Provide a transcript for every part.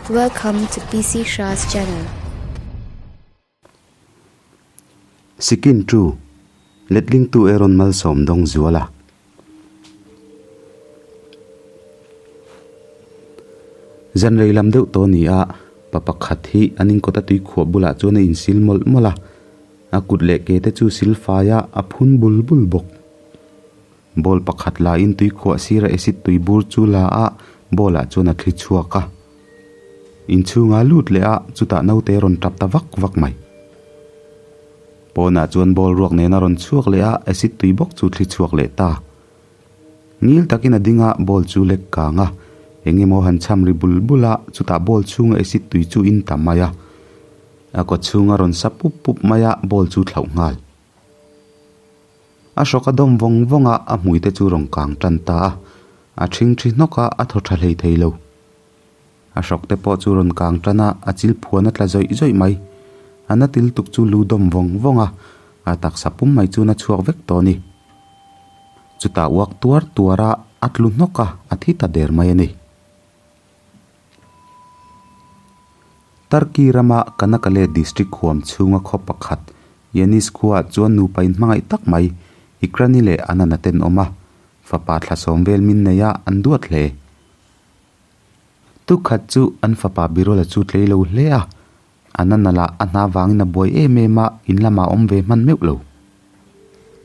Welcome to PC Shah's channel. Sikin tu, letlingtu Aaron Malsawm dawng zual a. Zan rei lam deuh tawh a ni a, pa pakhat hi an inkawt a tui khuah bulah chuan a insil mawlh mawlh a, a kut leh ke te chu sil fai a, a phun bul bul bawk. Ball pakhat la in tui khuah sira acid tui bur chu la a, ball ah chuan a thli chhuak a. Inchhunga lut leh a, chutah naute a rawn tap ta vak vak mai. Pawnah chuan ball ruak nen a rawn chhuak leh a, acid tui bawk chu thli chhuak leh ta. Ngil takin a ding a, ball chu lek kang a. Eng emaw han cham ri bul bul a, chutah ball chhunga acid tui chu in ta mai a. A kaw chhunga rawn sa pup pup mai a, ball chu thlauh nghal. A hrawk a dawm vawng vawng a, a hmui te chu rawn kang tan ta a. A ṭhing ṭhi hnawk a, a thaw ṭha hlei thei lo. A hrawk te pawh chu rawn kang tan a, a chil phuan a tla zawih zawih mai. A na til tuk chu lu dawm vawng vawng a, a taksa pum mai chu na chhuak vek tawh a ni. Chutah uak tuar tuar a, a tlu hnawk a, a thi ta der mai a ni. Turkey rama Kanakale district huam chhunga khaw pakhat Yanis khuaah chuan nupa inhmangaih tak mai Ikrani leh Anana ten awm a, fapa thla sawm vel min nei a, an duat hle. Tukhat chu an fapa Birol-a chu tlei lo hle a, Anana lah a hna vangin a buai em em a, in lamah a awm ve hman meuh lo.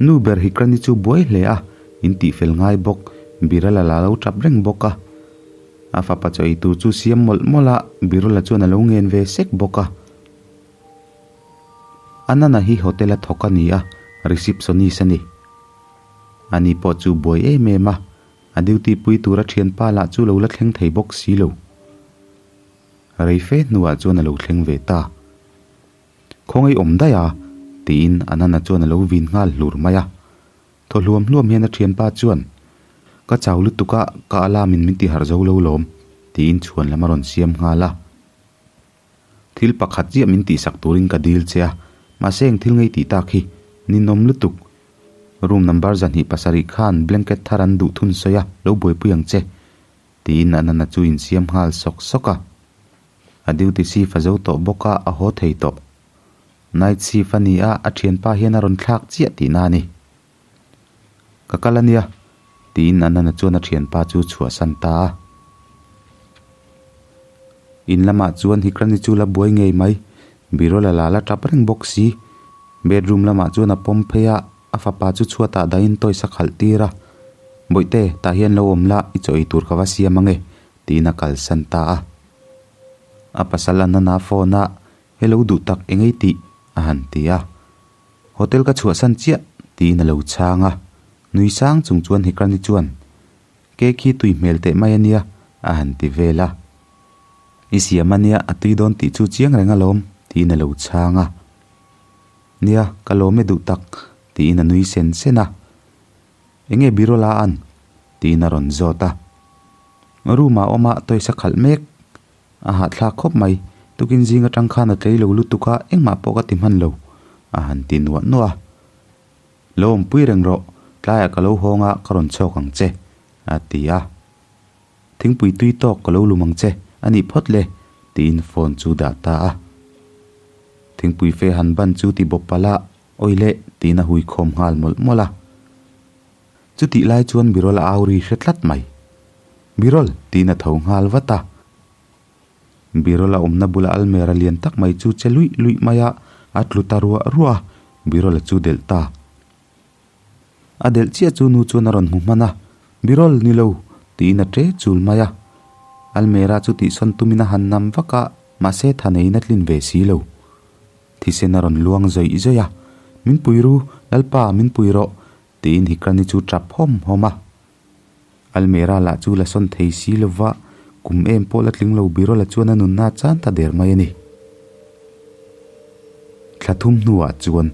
Nu ber Hikrani chu buai hle a, in tihfel ngai bawk, Birala la lo tap reng bawk a. A fapa chaw ei tur chu siam mawlh mawlh a, Birala chuan a lo ngen ve sek bawk a. Anana hi hotel a thawk a ni a, receptionist a ni. Ani pawh chu buai em em a, a duty pui tura thianpa lah chu lo la thleng thei bawk si lo. Rei fe hnuah chuan a lo thleng ve ta. Khawngaih awm daih a, tiin Anana chuan a lo vin nghal hlur mai a. Thaw hluam hluam hian a thianpa chuan, Ka chau lutuk a, ka alarm in min ti harh zo lo lawm, tiin chhuan lam a rawn siam nghal a. Thil pakhat chiah min tihsak turin ka dil che a, mahse eng thil ngei tih tak hi ninawm lutuk. Room number 27 khan blanket thar an duh thun sawi a, lo buaipui ang che. Tiin Anana chu insiam nghal sawk sawk a. A duty shift a zo tawh bawk a, a haw thei tawh. Night shift a ni a, a thianpa hian a rawn thlak chiah tihna a ni. Ka kal a nia, tiin Anana chuan a thianpa chu chhuahsan ta a. In lamah chuan Hikrani chu la buai ngei mai, Birol a la la tap reng bawk si. Bedroom lamah chuan a pawm phei a, A fapa chu chhuatah dahin toys a khalh tir a, Bawihte, tah hian lo awm la, i chaw ei tur ka va siam ange, tiin a kalsan ta a. A pasal a nana phone a, Hello duh tak eng ei tih? a han ti a. Hotel ka chhuahsan chiah, tiin a lo chhang a. Nui sang chung chuan Hikrani chuan, Cake hi tui hmel teh mai a nia, a han ti vel a. I siam a nia, a tui dawn tih chu chiang reng alawm, tiin a lo chhang a. Nia, ka lawm e duh tak, tiin a nui sen sen a. Enge Birola an? tiin a rawn zawt a. Room ah awm a tawisa khalh mek. A hahthlak khawp mai, tukin zing atang khan a tlei lo lutuk a, engmah pawh ka ti hman lo, a han ti nuah nuah a. Lo awmpui reng rawh, tlaiah ka lo hawng a, ka rawn chhawk ang che, a ti a. Thingpui tui tawk ka lo lum ang che, a nih phawt le, tiin phone chu dah ta a. Thingpui fe han ban chu ti bawp palh a, awi leh, tiin a hui khawm nghal mawlh mawlh a. Chutih lai chuan Birol a au ri hre tlat mai. Birol! tiin a tho nghal vat a. Birol a awmna bula almera lian tak mai chu che luih luih mai a, a tlu ta ruah ruah a, Birol a chu delh ta. A delh chiah chu nu chuan a rawn hmu hman a, Birol, ni lo, tiin a ṭe chul mai a. Almera chu tihsawn tumin a han nam vak a, mahse tha neiin a tlin ve si lo. Thisen a rawn luang zawih zawih a, Min pui ru, Lalpa, min pui rawh, tiin Hikrani chu ṭap hawm hawm a. Almera lah chu la sawn thei si lo va, kum em pawh la tling lo Birola chuan a nunna a chan ta der mai a ni. Thla thum hnuah chuan.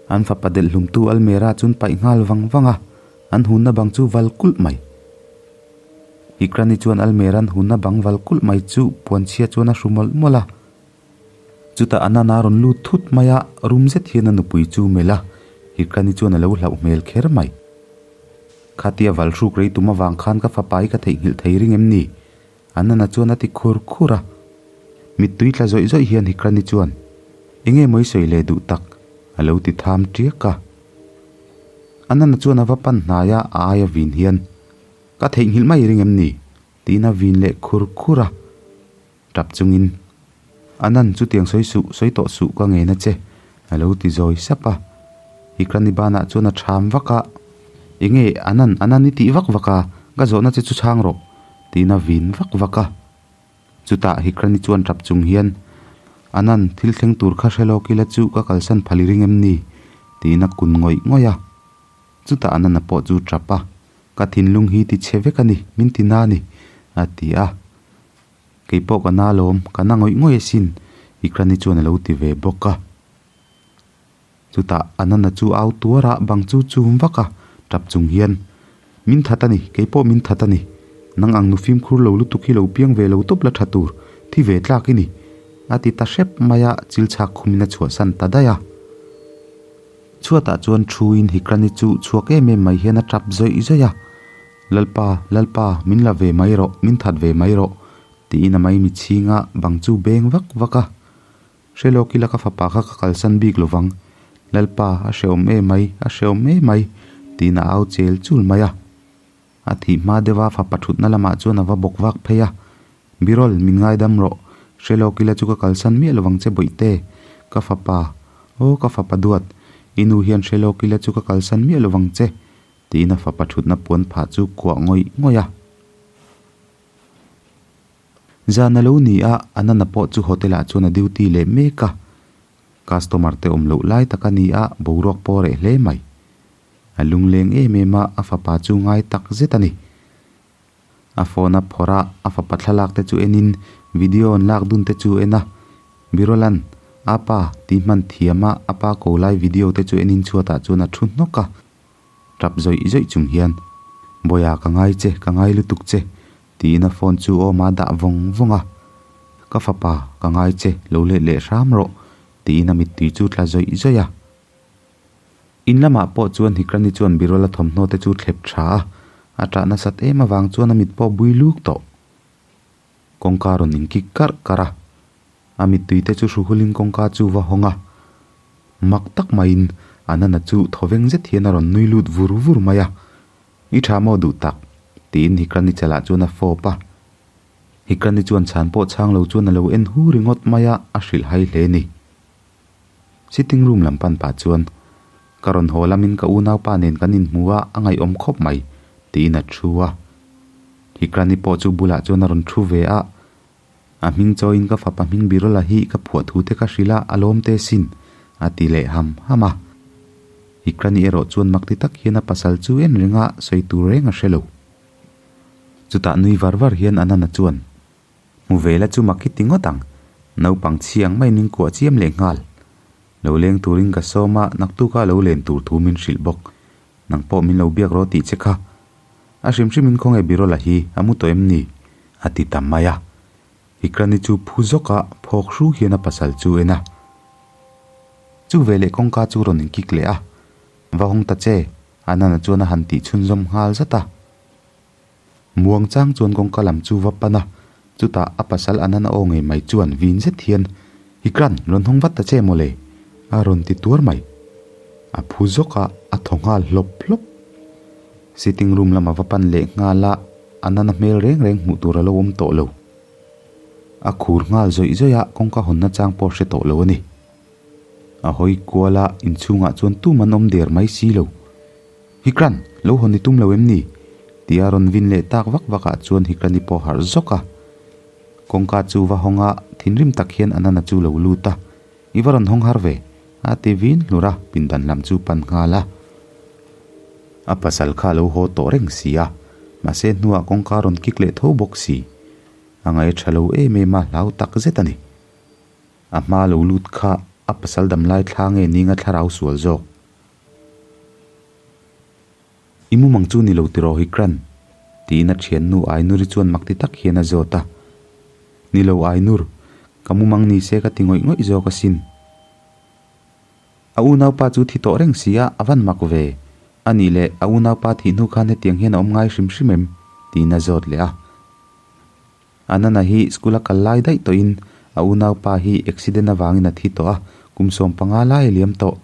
An fapa delh hlumtu Almera chuan paih nghal vang vang a, an hunna bang chu val kulh mai. Hikrani chuan Almera'n hunna bang val kulh mai chu puanchhia chuan a hru mawlh mawlh a. Chutah Anana rawn lut thut mai a, rum zet hian a nupui chu melh a, Hikrani chuan a lo hlauh hmel kher mai. Khatia val hruk rei tum avang khan ka fapa hi ka theihnghilh thei ring em ni? Anana chuan a ti khur khur a. Mittui tla zawih zawih hian Hikrani chuan, Enge maw i sawi leh duh tak? a lo ti tham tiak a. Anana chuan a va pan hnai a, a aia vin hian, Ka theihnghilh mai i ring em ni? tiin a vin leh khur khur a. Tap chungin, Anan, chutiang sawi suh, sawi tawh suh ka ngen a che, a lo ti zawi sap a. Hikrani banah chuan a tham vak a, Enge, Anan, Anan i tih vak vak a, ka zawhna che chu chhang rawh, tiin a vin vak vak a. Chutah Hikrani chuan tap chung hian, Anan, thil thleng tur kha hre lawk ila chu ka kalsan phal i ring em ni? tiin a kun ngawih ngawih a. Chutah Anana pawh chu tap a, Ka thinlung hi ti chhe vek a ni, min ti na a ni, a ti a. Kei pawh ka na lawm, ka na ngawih ngawih asin, Ikrani chuan a lo ti ve bawk a. Chutah Anana chu au tuar a, bang chu chum vak a, tap chung hian, Min that a ni, kei pawh min that a ni. Nang ang nu fimkhur lo lutuk hi lo piang ve lo tawp la tha tur, thi ve tlak i ni, a ti ta hrep mai a, chil chhak khumin a chhuahsan ta daih a. Chhuatah chuan thuin Hikrani chu chhuak em em mai hian a tap zawih zawih a, Lalpa, Lalpa, min la ve mai rawh, min that ve mai rawh, tiin a maimi chhinga bang chu beng vak vak a. Hre lawk ila ka fapa kha ka kalsan bik lovang, Lalpa, a hrehawm em mai, a hrehawm em mai, tiin a au chel chul mai a. A thih hma deuha fapa thutna lamah chuan a va bawk vak phei a, Birol, min ngaidam rawh, hre lawk ila chu ka kalsan miah lovang che bawihte, ka fapa, aw ka fapa duat, i nu hian hre lawk ila chu ka kalsan miah lovang che, tiin a fapa thutna puan phah chu kuah ngawih ngawih a. Zan a lo ni a, Anana pawh chu hotel ah chuan a duty leh mek a. Customer te awm loh lai tak a ni a, boruak pawh a reh hle mai. A lungleng em em a, a fapa chu ngai tak zet a ni. A phone a phawrh a, a fapa thlalak te chu enin video an lak dun te chu en a. Birolan, A pa, tih hman thiam a, a pa ko lai video te chu enin chhuatah chuan a thu hnawk a. Tap zawih zawih chung hian, Bawiha ka ngai che, ka ngai lutuk che, tiin a phone chu awm a dah vawng vawng a. Ka fapa, ka ngai che, lo let leh hram rawh, tiin a mittui chu tla zawih zawih a. In lamah pawh chuan Hikrani chuan Birola thawmhnaw te chu thlep tha a, a ṭah nasat em avang chuan a mit pawh bui luk tawh. Kawngka rawn inkik karh karh a, a mittui te chu hruhulin kawngka chu va hawng a. Mak tak maiin Anana chu thawveng zet hian a rawn nui lut vur vur mai a, I tha maw duh tak? tiin Hikrani chalah chuan a fawp a. Hikrani chuan chhan pawh chhang lo chuan a lo en hu ringawt mai a, a hrilh hai hle ni. Sitting room lam pan pah chuan, Ka rawn haw lamin ka unaupa nen kan inhmu a, a ngaihawm khawp mai, tiin a thu a. Hikrani pawh chu bulah chuan a rawn thu ve a, A hming chawiin ka fapa hming Birola hi ka phuah thu te ka hrilh a, a lawm te sin, a ti leh ham ham a. Hikrani erawh chuan mak ti tak hian a pasal chu en reng a, sawi tur reng a hre lo. Chutah nui var var hian Anana chuan, Hmu ve la chu mak i ti ngawt ang, naupang chhiang mai min kuah chiam leh nghal. Lo leng turin ka sawm a, naktuka lo len tur thu min hrilh bawk. Nang pawh min lo biak rawh tih che kha. A hrim hrimin khawnge Birola hi a mu tawh em ni? a ti ta mai a. Hikrani chu phu zawk a, phawk hru hian a pasal chu en a. Chu veleh kawngka chu rawn inkik leh a, Va hawng ta che, Anana chuan a han tih chhunzawm nghal zat a. Muang chang chuan kawngka lam chu va pan a, chutah a pasal Anana aw ngei mai chuan vin zet hian, Hikran, rawn hawng vat ta che mawle? a rawn ti tuar mai. A phu zawk a, a thaw nghal hlawp hlawp. Sitting room lama va pan leh nghal a, Anana hmel reng reng hmuh tur a lo awm tawh lo. A khur nghal zawih zawih a, kawngka hawnna chang pawh hre tawh lo a ni. A hawi kual a, inchhungah chuan tum an awm der mai si lo. Hikran, lo hawn i tum lo em ni? Tia rawn vin leh tak vak vakah chuan Hikrani pawh harh zawk a. Kawngka chu va hawng a, thinrim tak hian Anana chu lo lut a. I va rawn hawng har ve, a ti vin hlur a, pindan lam chu pan nghal a. A pasal kha a lo haw tawh reng si a, mahse hnuah kawngka rawn kik leh tho bawk si. A ngaih a tha lo em em a, hlau tak zet a ni. A hma lo lut kha a pasal damlai thla nge ninga thlarau sual zawk. I mumang chu ni lo tiraw Hikran? tiin a thiannu Ainuri chuan mak ti tak hian a zawt a. Ni lo Ainur, ka mumang ni se ka ti ngawih ngawih zawk asin. A unaupa chu thi tawh reng si a, a van mak ve. A nih leh a unaupa thih hnu khan hetiang hian a awm ngai hrim hrim em? tiin a zawt leh a. Anana hi school a kal lai daih tawhin a unaupa hi accident avangin a thi tawh a, kum 15 lai a liam tawh,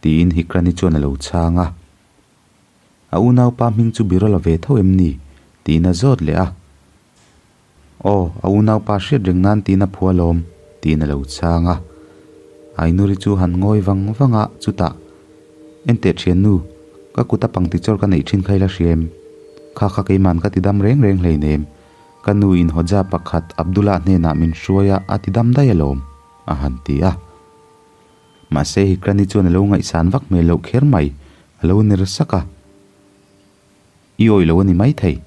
tiin Hikrani chuan a lo chhang a. A unaupa hming chu Birol a ve tho em ni? tiin a zawt leh a. Aw, a unaupa hriat reng nan tiin a phu alawm, tiin a lo chhang a. Ainuri chu han ngawi vang vang a, chutah, Enteh thiannu, ka kut a pangti chawr ka neih thin kha i la hria em? Kha kha keiman ka ti dam reng reng hleinem. Ka nu in Hodja pakhat Abdullah hnenah min hruai a, a ti dam daih alawm, a han ti a. Mahse Hikrani chuan a lo ngaihsan vak hmel loh kher mai, a lo ner sak a. I awih lo a ni maithei.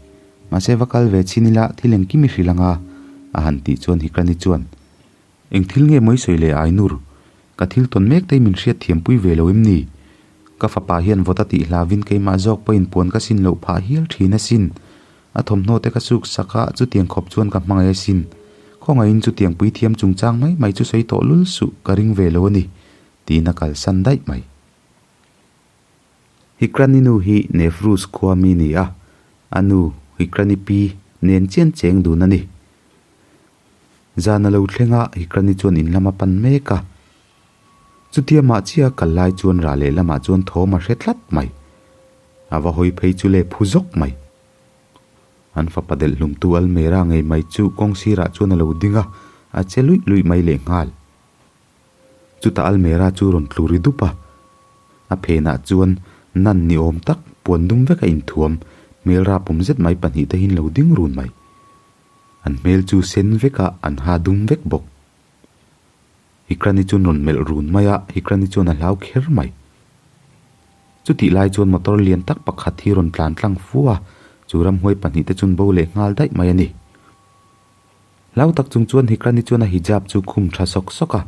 Mahse va kal ve chhin ila thil engkim i hrilh anga, a han tih chuan Hikrani chuan, Eng thil nge mawi sawi leh Ainur? Ka thil tawn mek te hi min hriat thiampui ve lo em ni? Ka fapa hian vawt a tih hlavin keimah zawk pawhin puan ka sin loh phah hial thin asin. A thawmhnaw te ka suk sak a, chutiang khawp chuan ka hmangaih asin. Khawngaihin chutiang puithiam chungchang mai mai chu sawi tawh lul suh, ka ring ve lo a ni, tiin a kalsan daih mai. Hikrani nu hi Nefruz khua mi ni a, a nu Hikrani pi nen chian cheng dun a ni. Zan a lo thleng a, Hikrani chuan in lam a pan mek a. Chutia mah chiah a kal lai chuan rah leh lamah chuan thawm a hre tlat mai. A va hawi phei chu le phu zawk mai. An fapa delh hlumtu Almera ngei mai chu kawng sirah chuan a lo ding a, a che luih luih mai lehnghal. Chutah Almera chu rawn tlu ri dup a, a phenah chuan nan ni awm tak puan dum vek a inthuam, hmel rap awm zet mai pahnihte hi an lo ding run mai. An hmel chu sen vek a, an ha dum vek bawk. Hikrani chuan rawn melh run mai a, Hikrani chuan a hlau kher mai. Chutih lai chuan motor lian tak pakhat hi rawn tlan tlang fu a, chu ramhuai pahnihte chuan bo leh nghal daih mai a ni. Hlau tak chung chuan Hikrani chuan a hijab chu khum tha sawk sawk a,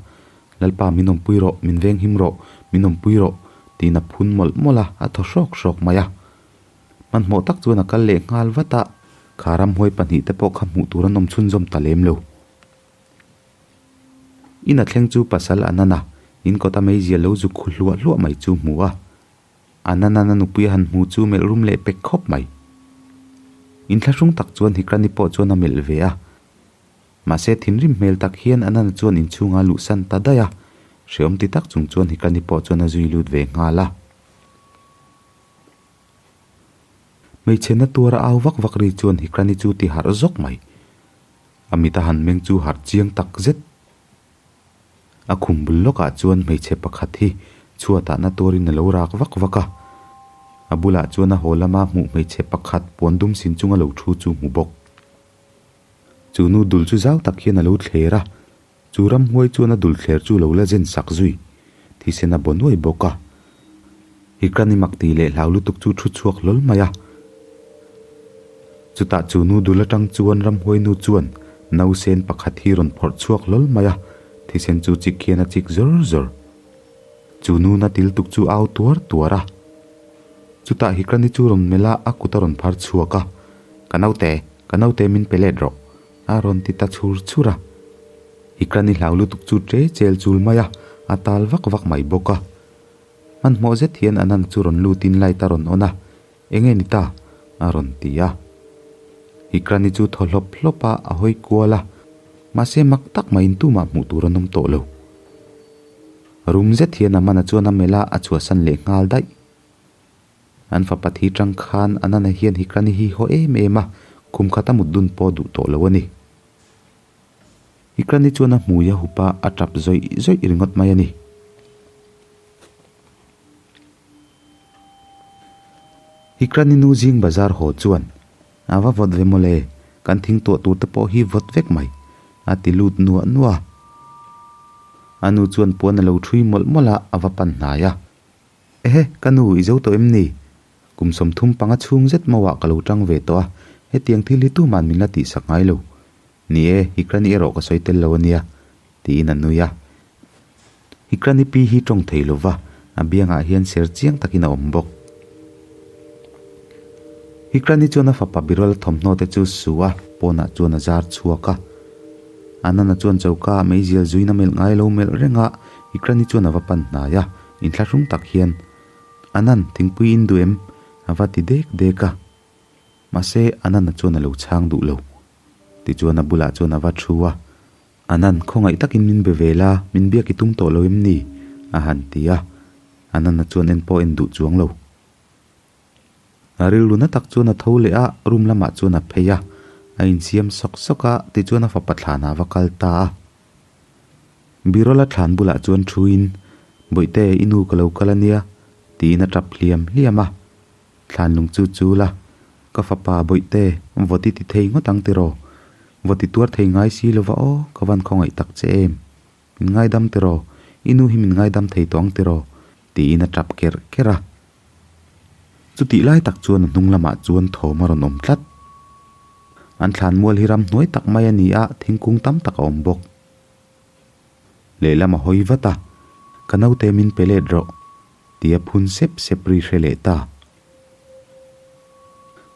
Lalpa min awmpui rawh, min venghim rawh, min awmpui rawh, tiin a phun mawlh mawlh a, a thaw hrawk hrawk mai a. Hmanhmawh tak chuan a kal leh nghal vat a, kha ramhuai pahnihte pawh kha hmuh tur an awm chhunzawm ta lem lo. In a thleng chu pasal a nan a, in kawta meizia lo zuk khu hluah hluah mai chu hmu a. A nana na nupui a han hmu chu melh rum leh pek khawp mai. Inthlahrung tak chuan Hikrani pawh chuan a melh ve a. Mahse thinrim hmel tak hian a nana chuan inchhunga a luhsan ta daih a, hreawm ti tak chung chuan Hikrani pawh chuan a zui lut ve nghal a. Hmeichhe na tuar a au vak vak ri chuan Hikrani chu ti harh zawk mai. A mit a han meng chu harh chiang tak zet. A khum bul lawkah chuan hmeichhe pakhat hi chhuatah na tuarin a lo rak vak vak a. A bulah chuan a haw lama hmuh hmeichhe pakhat puan dum sin chunga lo thu chu hmu bawk. Chu nu dul chu zau tak hian a lo thler a, chu ramhuai chuan a dul thler chu lo la zen sak zui, thisen a baw nuai bawk a. Hikrani mak tih leh hlau lutuk chu thu chhuak hlawl mai a. Chutah chu nu dul atang chuan ramhuai nu chuan nausen pakhat hi rawn phawrh chhuak hlawl mai a, thisen chu chik hian a chik zawr zawr. Chu nu na til tuk chu au tuar tuar a. Chutah Hikrani chu rawn melh a, a kut a rawn phar chhuak a, Ka naute, ka naute min pe let rawh, a rawn ti ta chhur chhur a. Hikrani hlau lutuk chu ṭe chel chul mai a, a tal vak vak mai bawk a. Hmanhmawh zet hian Anand chu rawn lutin light a rawn on a, Enge ni ta? a rawn ti a. Hikrani chu thaw hlawp hlawp a, a hawi kual a, mahse mak tak maiin tumah hmuh tur an awm tawh lo. Rum zet hian Amana chuan a melh a, a chhuahsan leh nghal daih. An fapa thi tang khan Anand-a hian Hikrani hi haw em em a, kum khat a mut dun pawh duh tawh lo a ni. Hikrani chuan a hmui a hup a, a tap zawih zawih ringawt mai a ni. Hikrani nu zing bazar haw chuan, A va vawt ve mawle, kan thing tuah tur te pawh hi vawt vek mai, a ti lut nuah nuah a. A nu chuan puan a lo thui mawlh mawlh a, a va pan hnai a. Ehe, ka nu, i zo tawh em ni? Kum 35 chhung zet mauah ka lo tang ve tawh a, hetiang thil hi tuman min la tihsak ngai lo. Ni e, Hikrani erawh ka sawi tel lo a nia, tiin a nui a. Hikrani pi hi tawng thei lo va, a biangah hian ser chiang takin a awm bawk. Hikrani chuan a fapa birual thawmhnaw te chu su a, pawnah chuan a zar chhuak a. Anana chuan choka ah meizial zuiin a melh ngai lo melh reng a, Hikrani chuan a va pan hnai a, inthlahrung tak hian, Anan, thingpui in duh em? a va ti dek dek a. Mahse, Anana chuan a lo chhang duh lo. Tichuan a bulah chuan a va thu a, Anand, khawngaih takin min be ve la, min biak i tum tawh lo em ni? a han ti a, Anand-a chuan en pawh en duh chuang lo. A rilru na tak chuan a tho leh a, room lamah chuan a phei a, a insiam sawk sawk a, tichuan a fapa thlanah a va kal ta a. Birola thlan bulah chuan thuin, Bawihte, i nu ka lo kal a nia, tiin a tap hliam hliam a. Thlan lung chu chu la, ka fapa Bawihte, vawt i ti thei ngawt ang tiraw? Vawt i tuar thei ngai si lova aw, ka van khawngaih tak che em? Min ngaidam tiraw? I nu hi min ngaidam thei tawh ang tiraw? tiin a tap kerh kerh a. Chutih lai tak chuan a hnung lamah chuan thawm a rawn awm tlat. An thlan mual hi ram hnuai tak mai a ni a, thingkung tam tak a awm bawk. Lehlam a hawi vat a, Ka naute min pe let rawh, tia phun sep sep ri hre leh ta.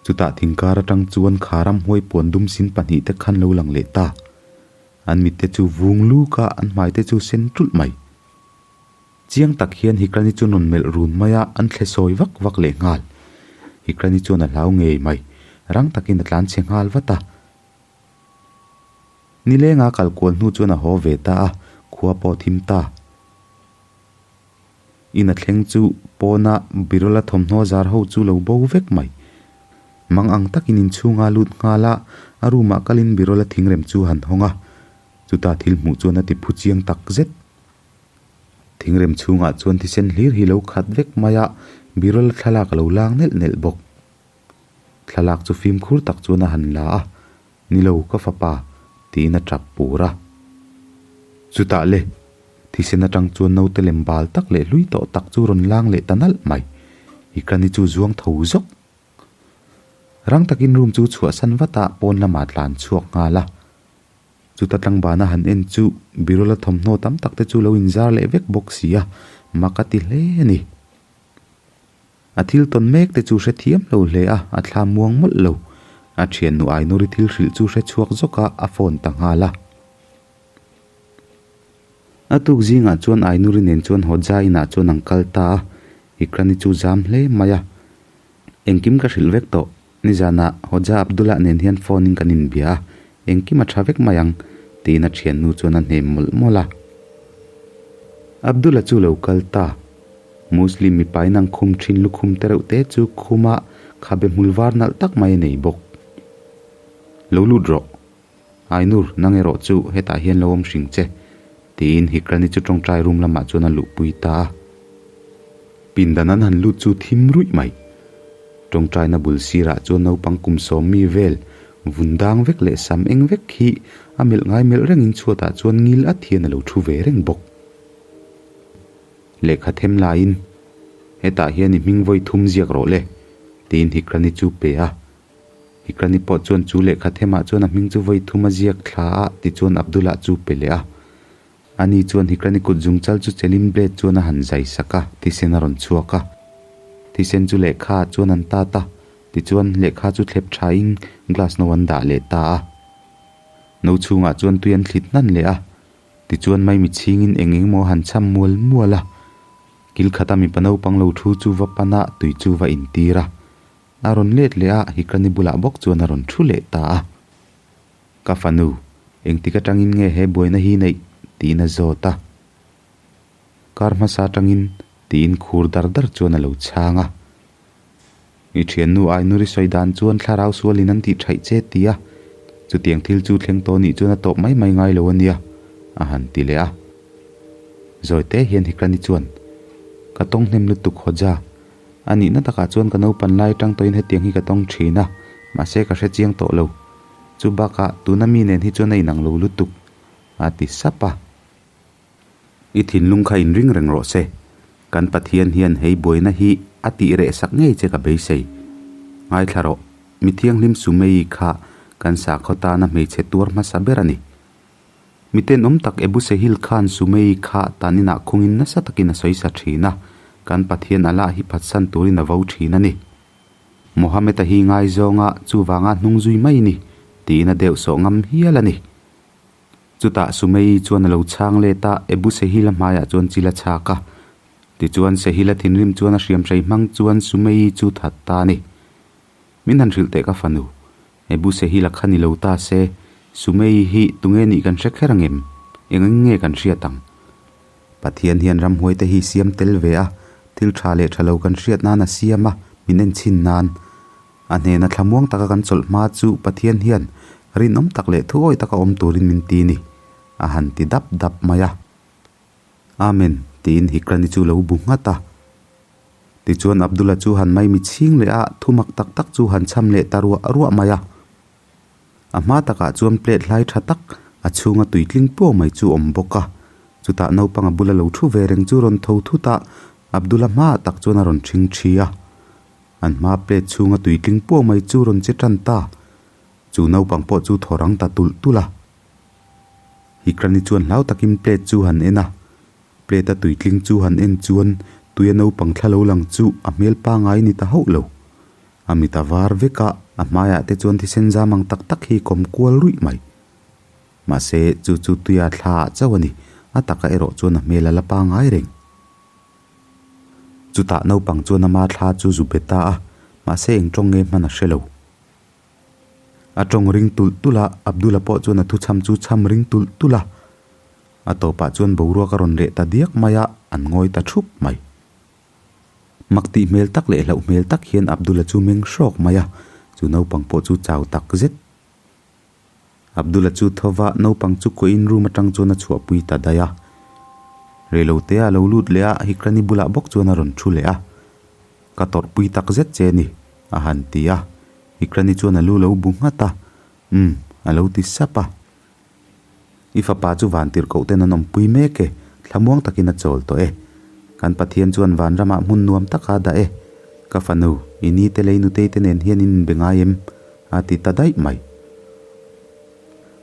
Chutah thingkar atang chuan kha ramhuai puan dum sin pahnihte khan lo lang leh ta. An mitte chu vung luk a, an hmaite chu sen ṭulh mai. Chiang tak hian Hikrani chu rawn melh run mai a, an thle sawi vak vak leh nghal. Hikrani chuan a hlau ngei mai, rang takin a tlan chhe nghal vat a. Nilenga kal kual hnu chuan a haw ve ta a, khua pawh thim ta. In a thleng chu pawna Birola thawmhnaw zar ho chu lo bo vek mai. Mang ang takin inchhunga lut nghal a, a room ah kalin Birola thingrem chu han hawng a, chutah thil hmuh chuan a ti phu chiang tak zet. Thingrem chhungah chuan thisen hlir hi lo khat vek mai a, Birola thlalak a lo lang nelh nelh bawk. Thlalak chu fimkhur tak chuan a han la a, Ni lo, ka fapa, tiin a tap pur a. Chutah le, thisen atang chuan naute lem bal tak leh hlui tawh tak chu rawn lang leh ta nalh mai. Ikrani chu zuang tho zawk. Rang takin room chu chhuahsan vat a, pawn lamah tlan chhuak nghal a. Chuta tlangvana han en chu Birola thawmhnaw tam tak te chu lo inzar leh vek bawk si a, mak a ti hle a ni. A thil tawn mek te chu hre thiam lo hle a, a thla muang mawlh lo. A thiannu Ainuri thil hrilh chu hre chhuak zawk a, a phone ta nghal a. A tuk zingah chuan Ainuri nen chuan Hodja inah chuan an kal ta a, Ikrani chu zam hle mai a. Engkim ka hrilh vek tawh, nizanah Hodja Abdullah nen hian phone in kan inbia a, engkim a tha vek mai ang, tiin a thiannu chuan a hnem mawlh mawlh a. Abdullah chu lo kal ta. Muslim mipa in an khum thin lukhum te reuh te chu khuma khabe hmul var nalh tak mai a nei bawk. Lo lut rawh. Ainur, nang erawh chu hetah hian lo awm hring che, tiin Hikrani chu tawngtai room lamah chuan a luhpui ta a. Pindan an han lut chu thim ruih mai. Tawngtaina bul sirah chuan naupang kum sawm mi vel, vun dang vek leh sam eng vek hi a melh ngai melh rengin chhuatah chuan ngil at hian a lo thu ve reng bawk. Lehkha them laiin, Hetah hian i hming vawi thum ziak rawh le, tiin Hikrani chu pe a. Hikrani pawh chuan chu lehkha themah chuan a hming chu vawi thum a ziak thla a, tichuan Abdullah chu pe leh a. Ani chuan Hikrani kut zungchal chu chelin blade chuan a han zai sak a, thisen a rawn chhuak a. Thisen chu lehkha ah chuan an tat a, tichuan lehkha chu thlep thain glass no an dah leh ta a. No chhungah chuan tui an thlit hnan leh a. Tichuan Maimi chhingin eng eng maw han cham mual mual a, kil khata mipa naupang lo thu chu va pan a, tui chu va intir a. A rawn let leh a, Hikrani bulah bawk chuan a rawn thu leh ta a. Ka fanu, engtik atangin nge he buaina hi neih? tiin a zawt a. Kar hmasa atangin, tiin khur dar dar chuan a lo chhang a. I thiannu Ainuri sawi dan chuan thlarau sualin an tih thaih che ti a, chutiang thil chu thleng tawh nih chuan a tawp mai mai ngai lo a nia, a han ti leh a. Zawi te hian Hikrani chuan, Ka tawng hnem lutuk Hodja, a nihna takah chuan ka naupan lai atang tawhin hetiang hi ka tawng thin a, mahse ka hre chiang tawh lo. Chu bakah tuna mi nen hi chuan a inang lo lutuk, a ti sap a. I thinlung kha inring reng rawh se. Kan Pathian hian hei buaina hi a tih reh sak ngei che ka beisei. Ngaithla rawh, mi thianghlim Sumei kha kan sakhaw tana hmeichhe tuar hmasa ber a ni. Mi tenawm tak Ebu Sehil khan Sumei kha tan inah khungin nasa takin a sawi sa thin a, kan Pathian Allah hi phatsan turin a vo thin a ni. Mohammed-a hi ngaizawnga chuvanga hnung zui mai ni, tiin a deuhsawh ngam hial a ni. Chutah Sumei chuan a lo chhang let a, Ebu Sehila hmaiah chuan chil a chhak a. Tichuan Sehila thinrim chuan a hriamhrei hmang chuan Sumei chu that ta a ni. Min han hrilh teh ka fanu, Ebu Sehila kha ni lo ta se, Sumei hi tunge nih kan hre kher angem? Engin nge kan hriat ang? Pathian hian ramhuai te hi siam tel ve a, thil tha leh tha lo kan hriat nan a siam a, min en chhin nan. A hnena thlamuang taka kan chawlh hma chu Pathian hian rinawm tak leh thuawi taka awm turin min ti ni, a han ti dap dap mai a. Amen, tiin Hikrani chu lo bu nghat a. Tichuan Abdullah chu han maimi chhing leh a, thumak tak tak chu han chham leh ta ruah ruah mai a. A hma takah chuan plate hlai tha tak a chhunga tui tling puau mai chu awm bawk a. Chutah naupang a bula lo thu ve reng chu rawn tho thut a, Abdullah hmaah tak chuan a rawn thing thi a. An hma plate chhunga tui tling puau mai chu rawn che tan ta. Chu naupang pawh chu thaw rang ta tulh tulh a. Hikrani chuan hlau takin plate chu han en a. Plate a tui tling chu han en chuan tuia naupang thla lo lang chu a hmel pangai ni ta hauh lo. A mit a var vek a, a hmaiah te chuan thisen zam ang tak tak hi kawm kual ruih mai. Mahse, chu chu tuia thla ah chauh a ni, a taka erawh chuan a hmel a la pangai reng. Chutah naupang chuan ama thla chu zu be ta a, mahse eng tawng nge hman a hre lo. A tawng ring tulh tulh a, Abdul-a pawh chuan a thuchham chu chham ring tulh tulh a. A tawpah chuan boruak a rawn reh ta diak mai a, an ngawi ta thup mai. Mak tih hmel tak leh hlauh hmel tak hian Abdul-a chu meng hrawk mai a, chu naupang pawh chu chau tak zet. Abdul-a chu tho va, naupang chu kuahin room atang chuan a chhuahpui ta daih a. Reilote a lo lut leh a, Hikrani bulah bawk chuan a rawn thu leh a. Ka tawrhpui tak zet che ni, a han ti a. Hikrani chuan a lu lo bu nghat a, Umm, a lo ti sap a. I fapa chu vantirh koh ten an awmpui mek e, thlamuang takin a chawl tawh e. Kan Pathian chuan vanramah hmun nuam taka a dah e. Ka fanu, i ni te lei nutei te nen hian in inbe ngai em? a ti ta daih mai.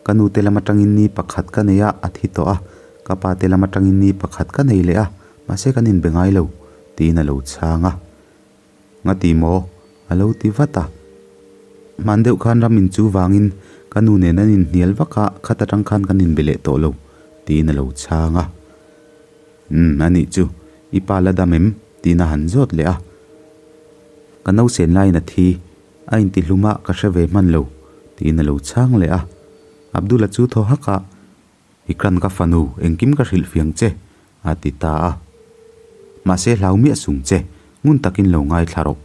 Ka nu te lam atangin ni pakhat ka nei a, a thi tawh a. Ka pa te lam atangin ni pakhat ka nei leh a, mahse kan inbe ngai lo, tiin a lo chhang a. Nga ti maw? A lo ti vat a. Hman deuh khan ram in chu vangin ka nu nen an inhnial vak a, khat atang khan kan inbe leh tawh lo, tiin a lo chhang a. Umm, a nih chu, i pa la dam em? tiin a han zawt leh a. Ka nausen laiin a thi, a intihlum a, ka hre ve hman lo, tiin a lo chhang leh a. Abdul-a chu thaw hak a. I kan ka fanu, engkim ka hrilh fiang che, a ti ta a. Mahse hlau miah sung che, ngun takin lo ngaithla rawh.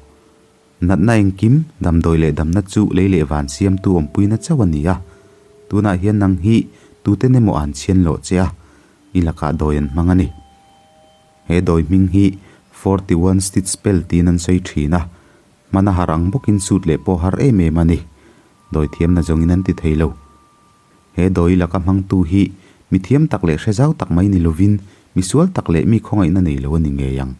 Natna engkim, damdawi leh damna chu lei leh van siamtu awmpuina chauh a ni a. Tunah hian nang hi tuten emaw an chhian lawh che a, i lakah dawi an hmang a ni. He dawi hming hi 41 stitch spell tiin an sawi thin a, hmana har ang bawkin sut leh pawh har em em a ni. Dawi thiamna zawngin an ti thei lo. He dawi laka hmangtu hi mi thiam tak leh hre zau tak mai ni lovin mi sual tak leh mi khawngaihna nei lo a ni ngei ang.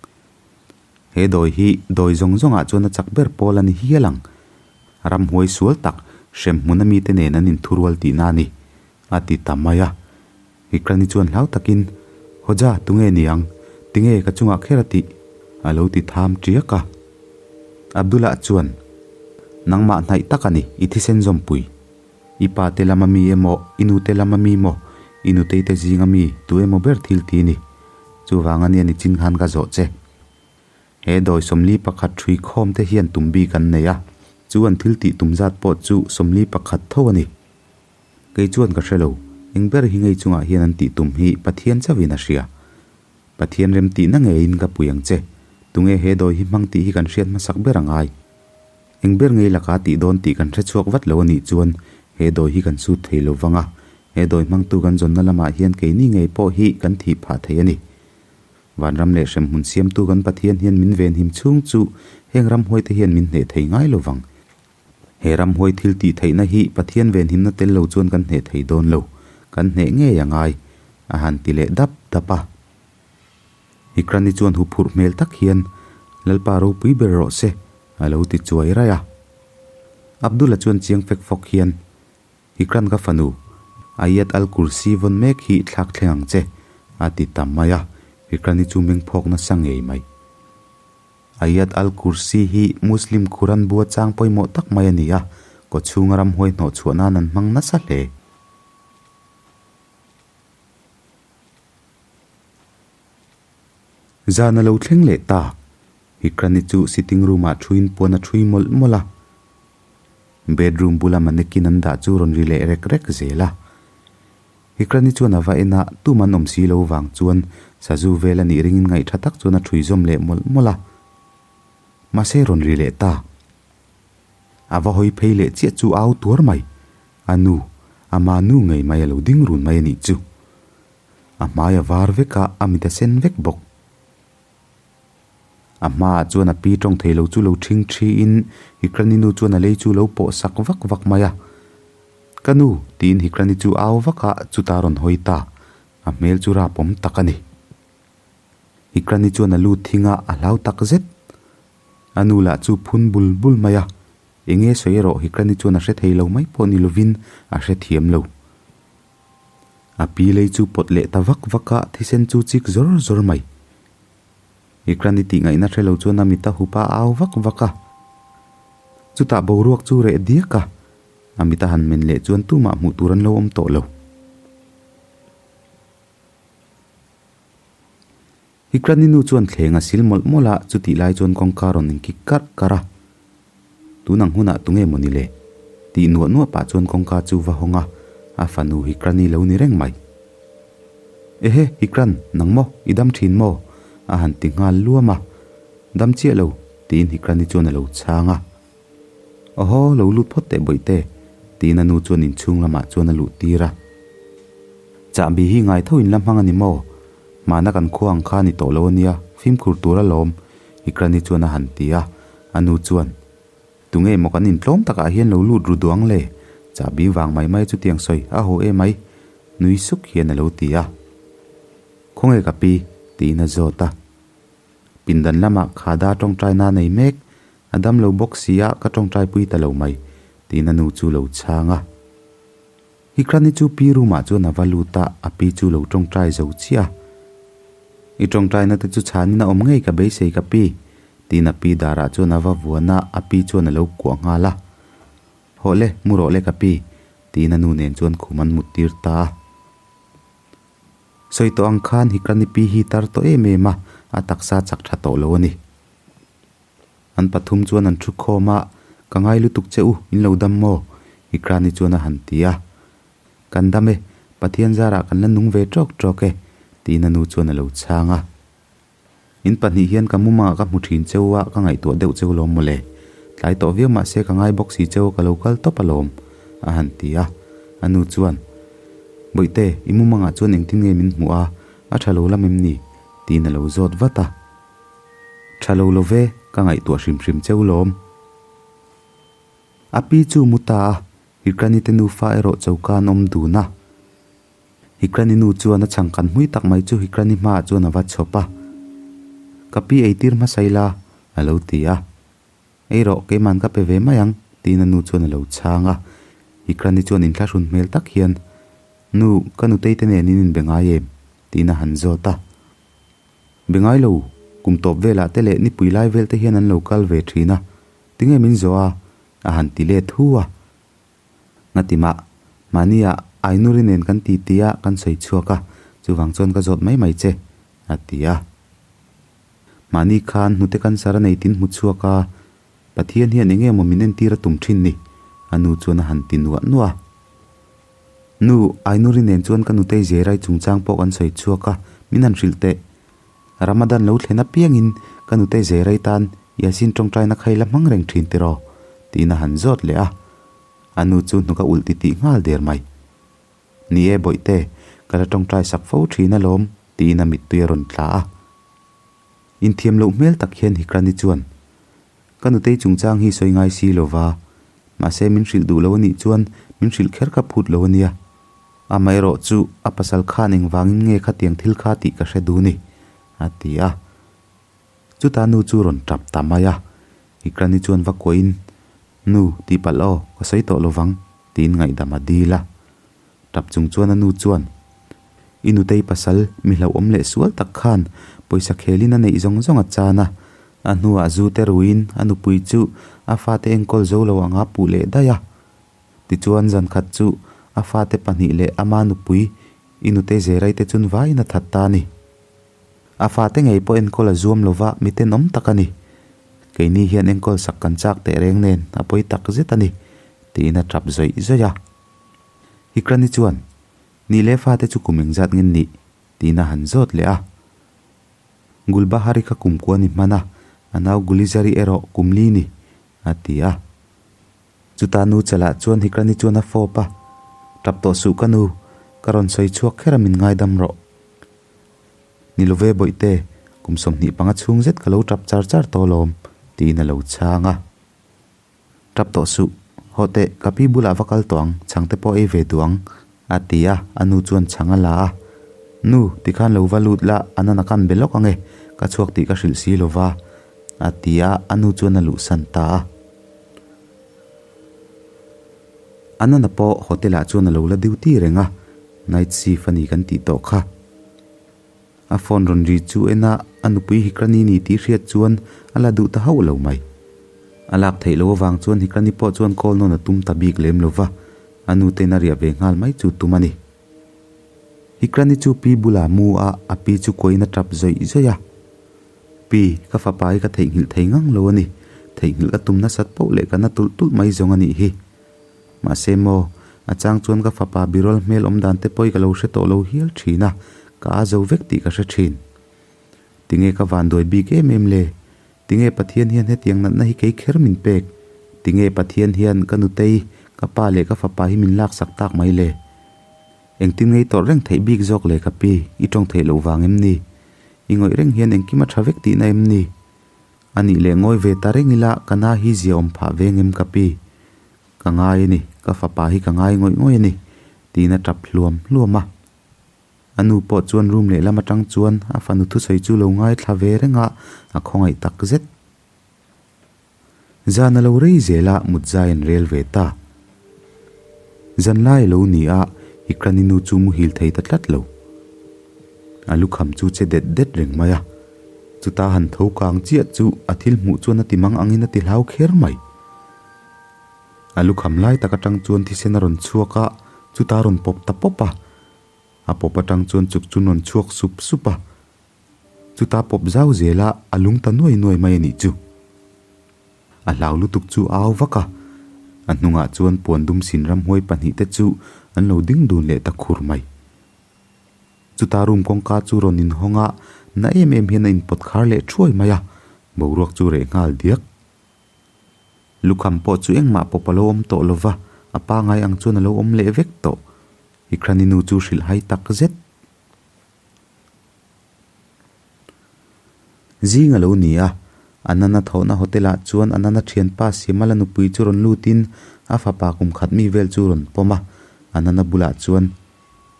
He dawi hi dawi zawng zawngah chuan a chak ber pawl a ni hial ang. Ramhuai sual tak hrem hmuna mite nen an inthurual tihna a ni, a ti ta mai a. Hikrani chuan hlau takin, Hoja, tunge ni ang? Tinge ka chungah kher a tih? a lo ti tham tiak a. Abdullah chuan, Nangmah hnaih tak a ni, i thisen zawmpui. I pa te lama mi emaw, i nu te lama mi maw, i nutei te zinga mi tu emaw ber thil ti ni. Chuvang a nia ni chin khan ka zawh che. He dawi 41 ṭhui khawm te hian tum bik an nei a, chu an thil tih tum zat pawh chu 41 tho a ni. Kei chuan ka hre lo, eng ber hi ngei chungah hian an tih tum hi Pathian chauhin a hria. Pathian remtihna ngeiin ka pui ang che, tunge he dawi hi hmang tih hi kan hriat hmasak ber a ngai. Eng ber ngei laka tih dawn tih kan hre chhuak vat lo a nih chuan he dawi hi kan sut thei lo vang a, he dawi hmangtu kan zawnna lamah hian keini ngei pawh hi kan thih phah thei a ni. Vanram leh hremhmun siamtu kan Pathian hian min venhim chhung chu heng ramhuaite hian min hneh thei ngai lo vang. He ramhuai thil tih theihna hi Pathian venhimna tel lo chuan kan hneh thei dawn lo, kan hneh ngei a ngai, a han ti leh dap dap a. Hikrani chuan huphurh hmel tak hian, Lalpa ropui ber rawh se, a lo ti chuai raih a. Abdul-a chuan chiang fek fawk hian, Hikran ka fanu, Ayat al-Kursi vawn mek hi thlak thleng ang che, a ti ta mai a. Hikrani chu meng phawk nasa ngei mai. Ayat al-Kursi hi Muslim Quran bua chang pawimawh tak mai a ni a, kawchhunga ramhuai hnawhchhuah nan an hmang nasa hle. Zan a lo thleng leh ta. Hikrani chu sitting room ah thuin puan a thui mawlh mawlh a. Bedroom bula mannequin an dah chu rawn ri leh rek rek zel a. Hikrani chuan a va en a, tum an awm si lo vang chuan sazu vel a nih ringin ngaih tha tak chuan a ṭhui zawm leh mawlh mawlh a. Mahse rawn ri leh ta. A va hawi phei leh chiah chu au tuar mai. A nu, ama nu ngei mai a lo ding run mai a nih chu. A hmai a var vek a, a mit a sen vek bawk. A hmaah chuan a pi tawng thei lo chu lo ṭhing ṭhiin Hikrani nu chuan a lei chu lo pawh sak vak vak mai a. Ka nu, tiin Hikrani chu au vak a, chutah a rawn hawi ta. A hmel chu rapawm tak a ni. Hikrani chuan a lu thing a, a hlau tak zet. A nu lah chu phun bul bul mai a. Enge sawi erawh Hikrani chuan a hre thei lo mai pawh ni lovin a hre thiam lo. A pi lei chu pawt leh ta vak vak a, thisen chu chik zawr zawr mai. Ikrani tih ngaihna hre lo chuan a mit a hup a au vak vak a. Chutah boruak chu reh diak a, a mit a han men leh chuan tumah hmuh tur an lo awm tawh lo. Ikrani nu chuan thleng a sil mawlh mawlh a, chutih lai chuan kawngka rawn inkik karh karh a. Tun ang hunah tunge maw ni le? Tih nuah nuah pah chuan kawngka chu va hawng a, a fanu Hikrani lo ni reng mai. Ehe, Hikran, nang maw? I dam thin maw? A han ti nghal luam a. Dam chiah lo, tiin Hikrani chuan a lo chhang a. Awhaw, lo lut phawt teh bawihte, tiin a nu chuan inchhung lamah chuan a luh tir a. Chahbi hi ngai tho in la hmang a ni maw? Hmana kan khua ang kha a ni tawh lo a nia, fimkhur tur alawm, Hikrani chuan a han ti a. A nu chuan, Tunge maw kan intlawm takah hian lo lut ru duang le? Chahbi vang mai mai chutiang sawi a haw em ai? Nui suk hian a lo ti a. Khawnge ka pi? tiin a zawt a. Pindan lamah khada tawngtaina nei mek, a dam lo bawk si a ka tawngtaipui ta lo mai, tiin a nu chu lo chhang a. Hikrani chu pi room ah chuan a va lut a, a pi chu lo tawngtai zo chiah a. I tawngtaina te chu chhanin a awm ngei ka beisei ka pi, tiin a pi darah chuan a va vuan a, a pi chuan a lo kuah nghal a. Hawh le, mu rawh le ka pi, tiin a nu nen chuan khum an mut tir ta a. Sawi tawh ang khan Hikrani pi hi tar tawh em em a, a taksa chak tha tawh lo a ni. An pathum chuan an thu khawm a, Ka ngai lutuk che u, in lo dam maw? Ikrani chuan a han ti a. Kan dam e, Pathian zarah kan la nung ve tawk tawk e, tiin a nu chuan a lo chhang a. In pahnih hian ka mumangah ka hmu thin che u a, ka ngaihtuah deuh che u lawm mawle. Tlai tawh viau mah se ka ngai bawk si che u, ka lo kal tawp alawm, a han ti a. A nu chuan, Bawihte, i mumangah chuan engtin nge min hmuh a, a tha lo lam em ni? tiin a lo zawt vat a. Tha lo lo ve, ka ngaihtuah hrim hrim cheu lawm. A pi chu mu ta a, Hikrani te nufa erawh choka an awm dun a. Hikrani nu chuan a chhang kan hmui tak mai chu Hikrani hmaah chuan a va chhawp a. Ka pi eitir hmasa ila, a lo ti a. Ei rawh, keiman ka pe ve mai ang, tiin a nu chuan a lo chhang a. Hikrani chuan inthlahrun hmel tak hian, Nu, ka nutei te nen in inbe ngai em? tiin a han zawt a. Be ngai lo, kum tawp velah te leh nipui lai vel te hian an lo kal ve thin a, tinge min zawh a? a han ti let hu a. Ngatimah, mahnia Ainuri nen kan ti ti a, kan sawi chhuak a, chuvang chuan ka zawt mai mai che, a ti a. Mahni khan hnute cancer a nei tin hmu chhuak a, Pathian hian enge maw min entir a tum thin ni? a nu chuan a han ti nuah nuah a. Nu, Ainuri nen chuan ka nutei Zerai chungchang pawh kan sawi chhuak a, min han hrilh teh. Ramadan lo thlen apiangin ka nutei Zerai tan Yasin tawngtaina kha i la hmang reng thin tiraw? tiin a han zawt leh a. A nu chu hnuk a ulh titih nghal der mai. Ni e Bawihte, ka la tawngtai sak fo thin alawm, tiin a mittui a rawn tla a. Inthiam loh hmel tak hian Hikrani chuan, Ka nutei chungchang hi sawi ngai si lova, mahse min hrilh duh lo a nih chuan min hrilh kher ka phut lo a nia. Amaherawh chu a pasal khan engvangin nge khatiang thil kha tih ka hre duh ni, a ti a. Chuta nu chu rawn tap ta mai a, Ikrani chuan va kuahin, Nu, tihpalh aw, ka sawi tawh lovang, tiin ngaihdam a dil a. Tap chung chuan a nu chuan, I nutei pasal, mi hlauhawm leh sual tak khan pawisa khelin a neih zawng zawng a chan a. A hnuah zu te ruiin a nupui chu a fate enkawl zo lo anga puh leh daih a. Tichuan zan khat chu a fate pahnih leh ama nupui i nutei Zerai te chun vaiin a that ta a ni. A fate ngei pawh enkawl a zuam lova mi tenawm tak a ni. Keini hian enkawl sak kan chak teh reng nen a pawi tak zet a ni. Tiin a tap zawih zawih a. Hikrani chuan, Ni leh fate chu kum engzat nge nih? Tiin a han zawt leh a. Gulbahari kha kum kua ni hman a, a nau Gulizari erawh kum li ni, a ti a. Chuta nu chalah chuan Hikrani chuan a fawp a, Tap tawh suh ka nu, ka rawn sawi chhuak kher a min ngaidam rawh. Ni love Bawihte, kum 25 chhung zet ka lo tap char char tawh alawm, tiin a lo chhang a. Tap tawh suh, haw teh, ka pi bulah va kal tawh ang, chhang te pawh ei ve duh ang, a ti a, a nu chuan chhang a la a. Nu, tikhan lo va lut la, a nana kan be lawk ang e, ka chhuak tih ka hrilh si lo va, a ti a, a nu chuan a luhsan ta a. A nana pawh hotel ah chuan a lo la duty reng a, night shift a ni kan tih tawh kha. A phone rawn ri chu en a, a nupui Hikrani ni tih hriat chuan a la duh ta hauh lo mai. A lak theih loh avang chuan Hikrani pawh chuan call nawn a tum ta bik lem lo va, a nu te'n a riah ve nghal mai chu tum a ni. Hikrani chu pi bulah mu a, a pi chu kuahin a tap zawih zawih a. Pi, ka fapa hi ka theihnghilh thei ngang lo a ni. Theihnghilh ka tum nasat poh leh ka na tulh tulh mai zawng a nih hi. Mahse maw, a chang chuan ka fapa birual hmel awm dan te pawh hi ka lo hre tawh lo hial thin a, ka a zo vek tih ka hre thin. Tinge ka vanduai bik em em le? Tinge Pathian hian hetiang natna hi kei kher min pek? Tinge Pathian hian ka nutei, ka pa leh ka fapa hi min laksak tak mai le? Engtin ngei tawrh reng theih bik zawk le ka pi, i tawng theih loh vang em ni? I ngawih reng hian engkim a tha vek tihna em ni? A nih leh ngawi ve ta reng ila ka na hi zia awm phah veng em ka pi? Ka ngai a ni, ka fapa hi ka ngai ngawih ngawih a ni, tiin a tap hluam hluam a. A nu pawh chuan room lehlam atang chuan a fanu thusawi chu lo ngaithla ve reng a, a khawngaih tak zet. Zan a lo rei zel a, mut zai an rel ve ta. Zan lai a lo ni a, Ikrani nu chu muhil thei ta tlat lo. A lukham chu che det det reng mai a. Chuta han tho kang chiah chu a thil hmuh chuan a ti mang angin a ti hlau kher mai. A lukham lai tak atang chuan thisen a rawn chhuak a, chuta a rawn pawp ta pawp a. A pawp atang chuan chuk chu rawn chhuak sup sup a. Chuta pawp zau zel a, a lung ta nuai nuai mai a nih chu. A hlau lutuk chu a au vak a, a hnungah chuan puan dum sin ramhuai pahnihte chu an lo ding dun leh ta khur mai. Chuta room kawngka chu rawn inhawng a, na em em hian a inpawt khar leh thuai mai a, boruak chu reh nghal diak. Lukham pawh chu engmah pawp a lo awm tawh lo va, a pangai ang chuan a lo awm leh vek tawh. Ikrani nu chu hrilh hai tak zet. Zing a lo ni a, Anana thawhna hotel ah chuan Anana thianpa Simala nupui chu rawn lutin a fapa kum khat mi vel chu rawn pawm a, Anana bulah chuan,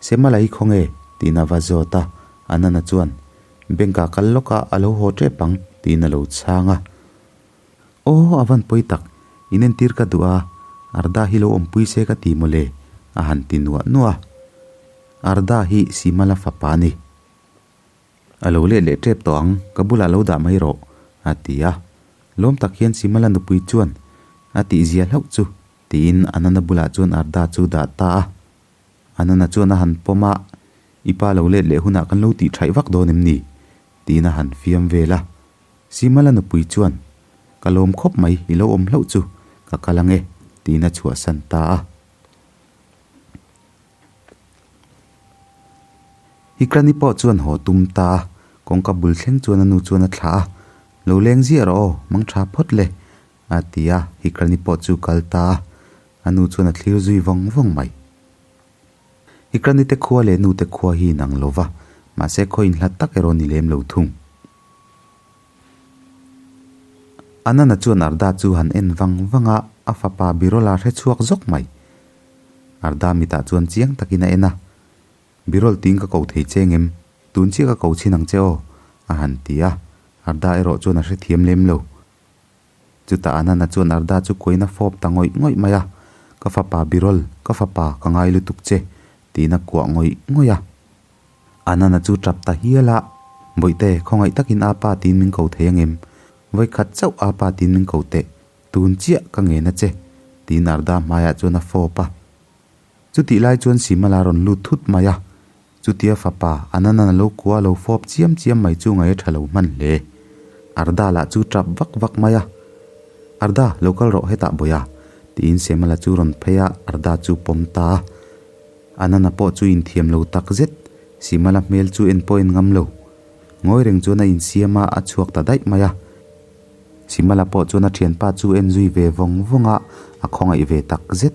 Semala hi khawnge? tiin a va zawt a, Anana chuan, Bank ah kal lawk a, a lo haw tep ang, tiin a lo chhang a. Aw, a van pawi tak, inentir ka duh a, Arda hi lo awmpui se ka ti mawle, a han ti nuah nuah a. Arda hi Simala fapa a ni. A lo let leh tep tawh ang, ka bulah lo dah mai rawh, a ti a. Lawm tak hian Simala nupui chuan a tihzia hlauh chu tiin Anana bulah chuan Arda chu dah ta a. Anana chuan a han pawm a, I pa lo let leh hunah kan lo tih thaih vak dawn em ni? tiin a han fiam vel a. Simala nupui chuan, Ka lawm khawp mai, i lo awm hlauh chu, ka kal ang e, tiin a chhuahsan ta a. Hikrani pawh chuan haw tum ta a, kawngka bul thleng chuan a nu chuan a thlah a, Lo leng ziah rawh aw, mang tha phawt le, a ti a, Hikrani pawh chu kal ta a, a nu chuan a thlir zui vawng vawng mai. Hikrani te khua leh nu te khua hi inang lo va, mahse khaw inhlat tak erawh ni lem lo thung. Anana chuan Arda chu han en vang vang a, a fapa Birola hre chhuak zawk mai. Arda mitah chuan chiang takin a en a, Birol tiin ka ko thei che ngem, tun chiah ka ko chhin ang che aw, a han ti a, Arda erawh chuan a hrethiam lem lo. Chutah Anana chuan Arda chu kuain a fawp ta ngawih ngawih mai a, Ka fapa Birol, ka fapa, ka ngai lutuk che, tiin a kuah ngawih ngawih a. Anana chu tap ta hial a, Bawihte, khawngaih takin Apa tiin min ko thei angem? Vawikhat chauh Apa tiin min ko teh, Tun chiah ka ngen a che, tiin Arda hmaiah chuan a fawp a. Chutih lai chuan Simala rawn lut thut mai a, chutia fapa Anana lo kua lo fawp chiam chiam mai chu ngaih a tha lo hman hle. Arda lah chu tap vak vak mai a, Arda, lo kal rawh hetah bawih a, Tiin Semala chu rawn phei a, Arda chu pawm ta a. Anana pawh chu inthiam lo tak zet, Simala hmel chu en pawh en ngam lo. Ngawi reng chuan a insiam a, a chhuak ta daih mai a. Simala pawh chuan a thianpa chu en zui ve vawng vawng a, a khawngaih ve tak zet.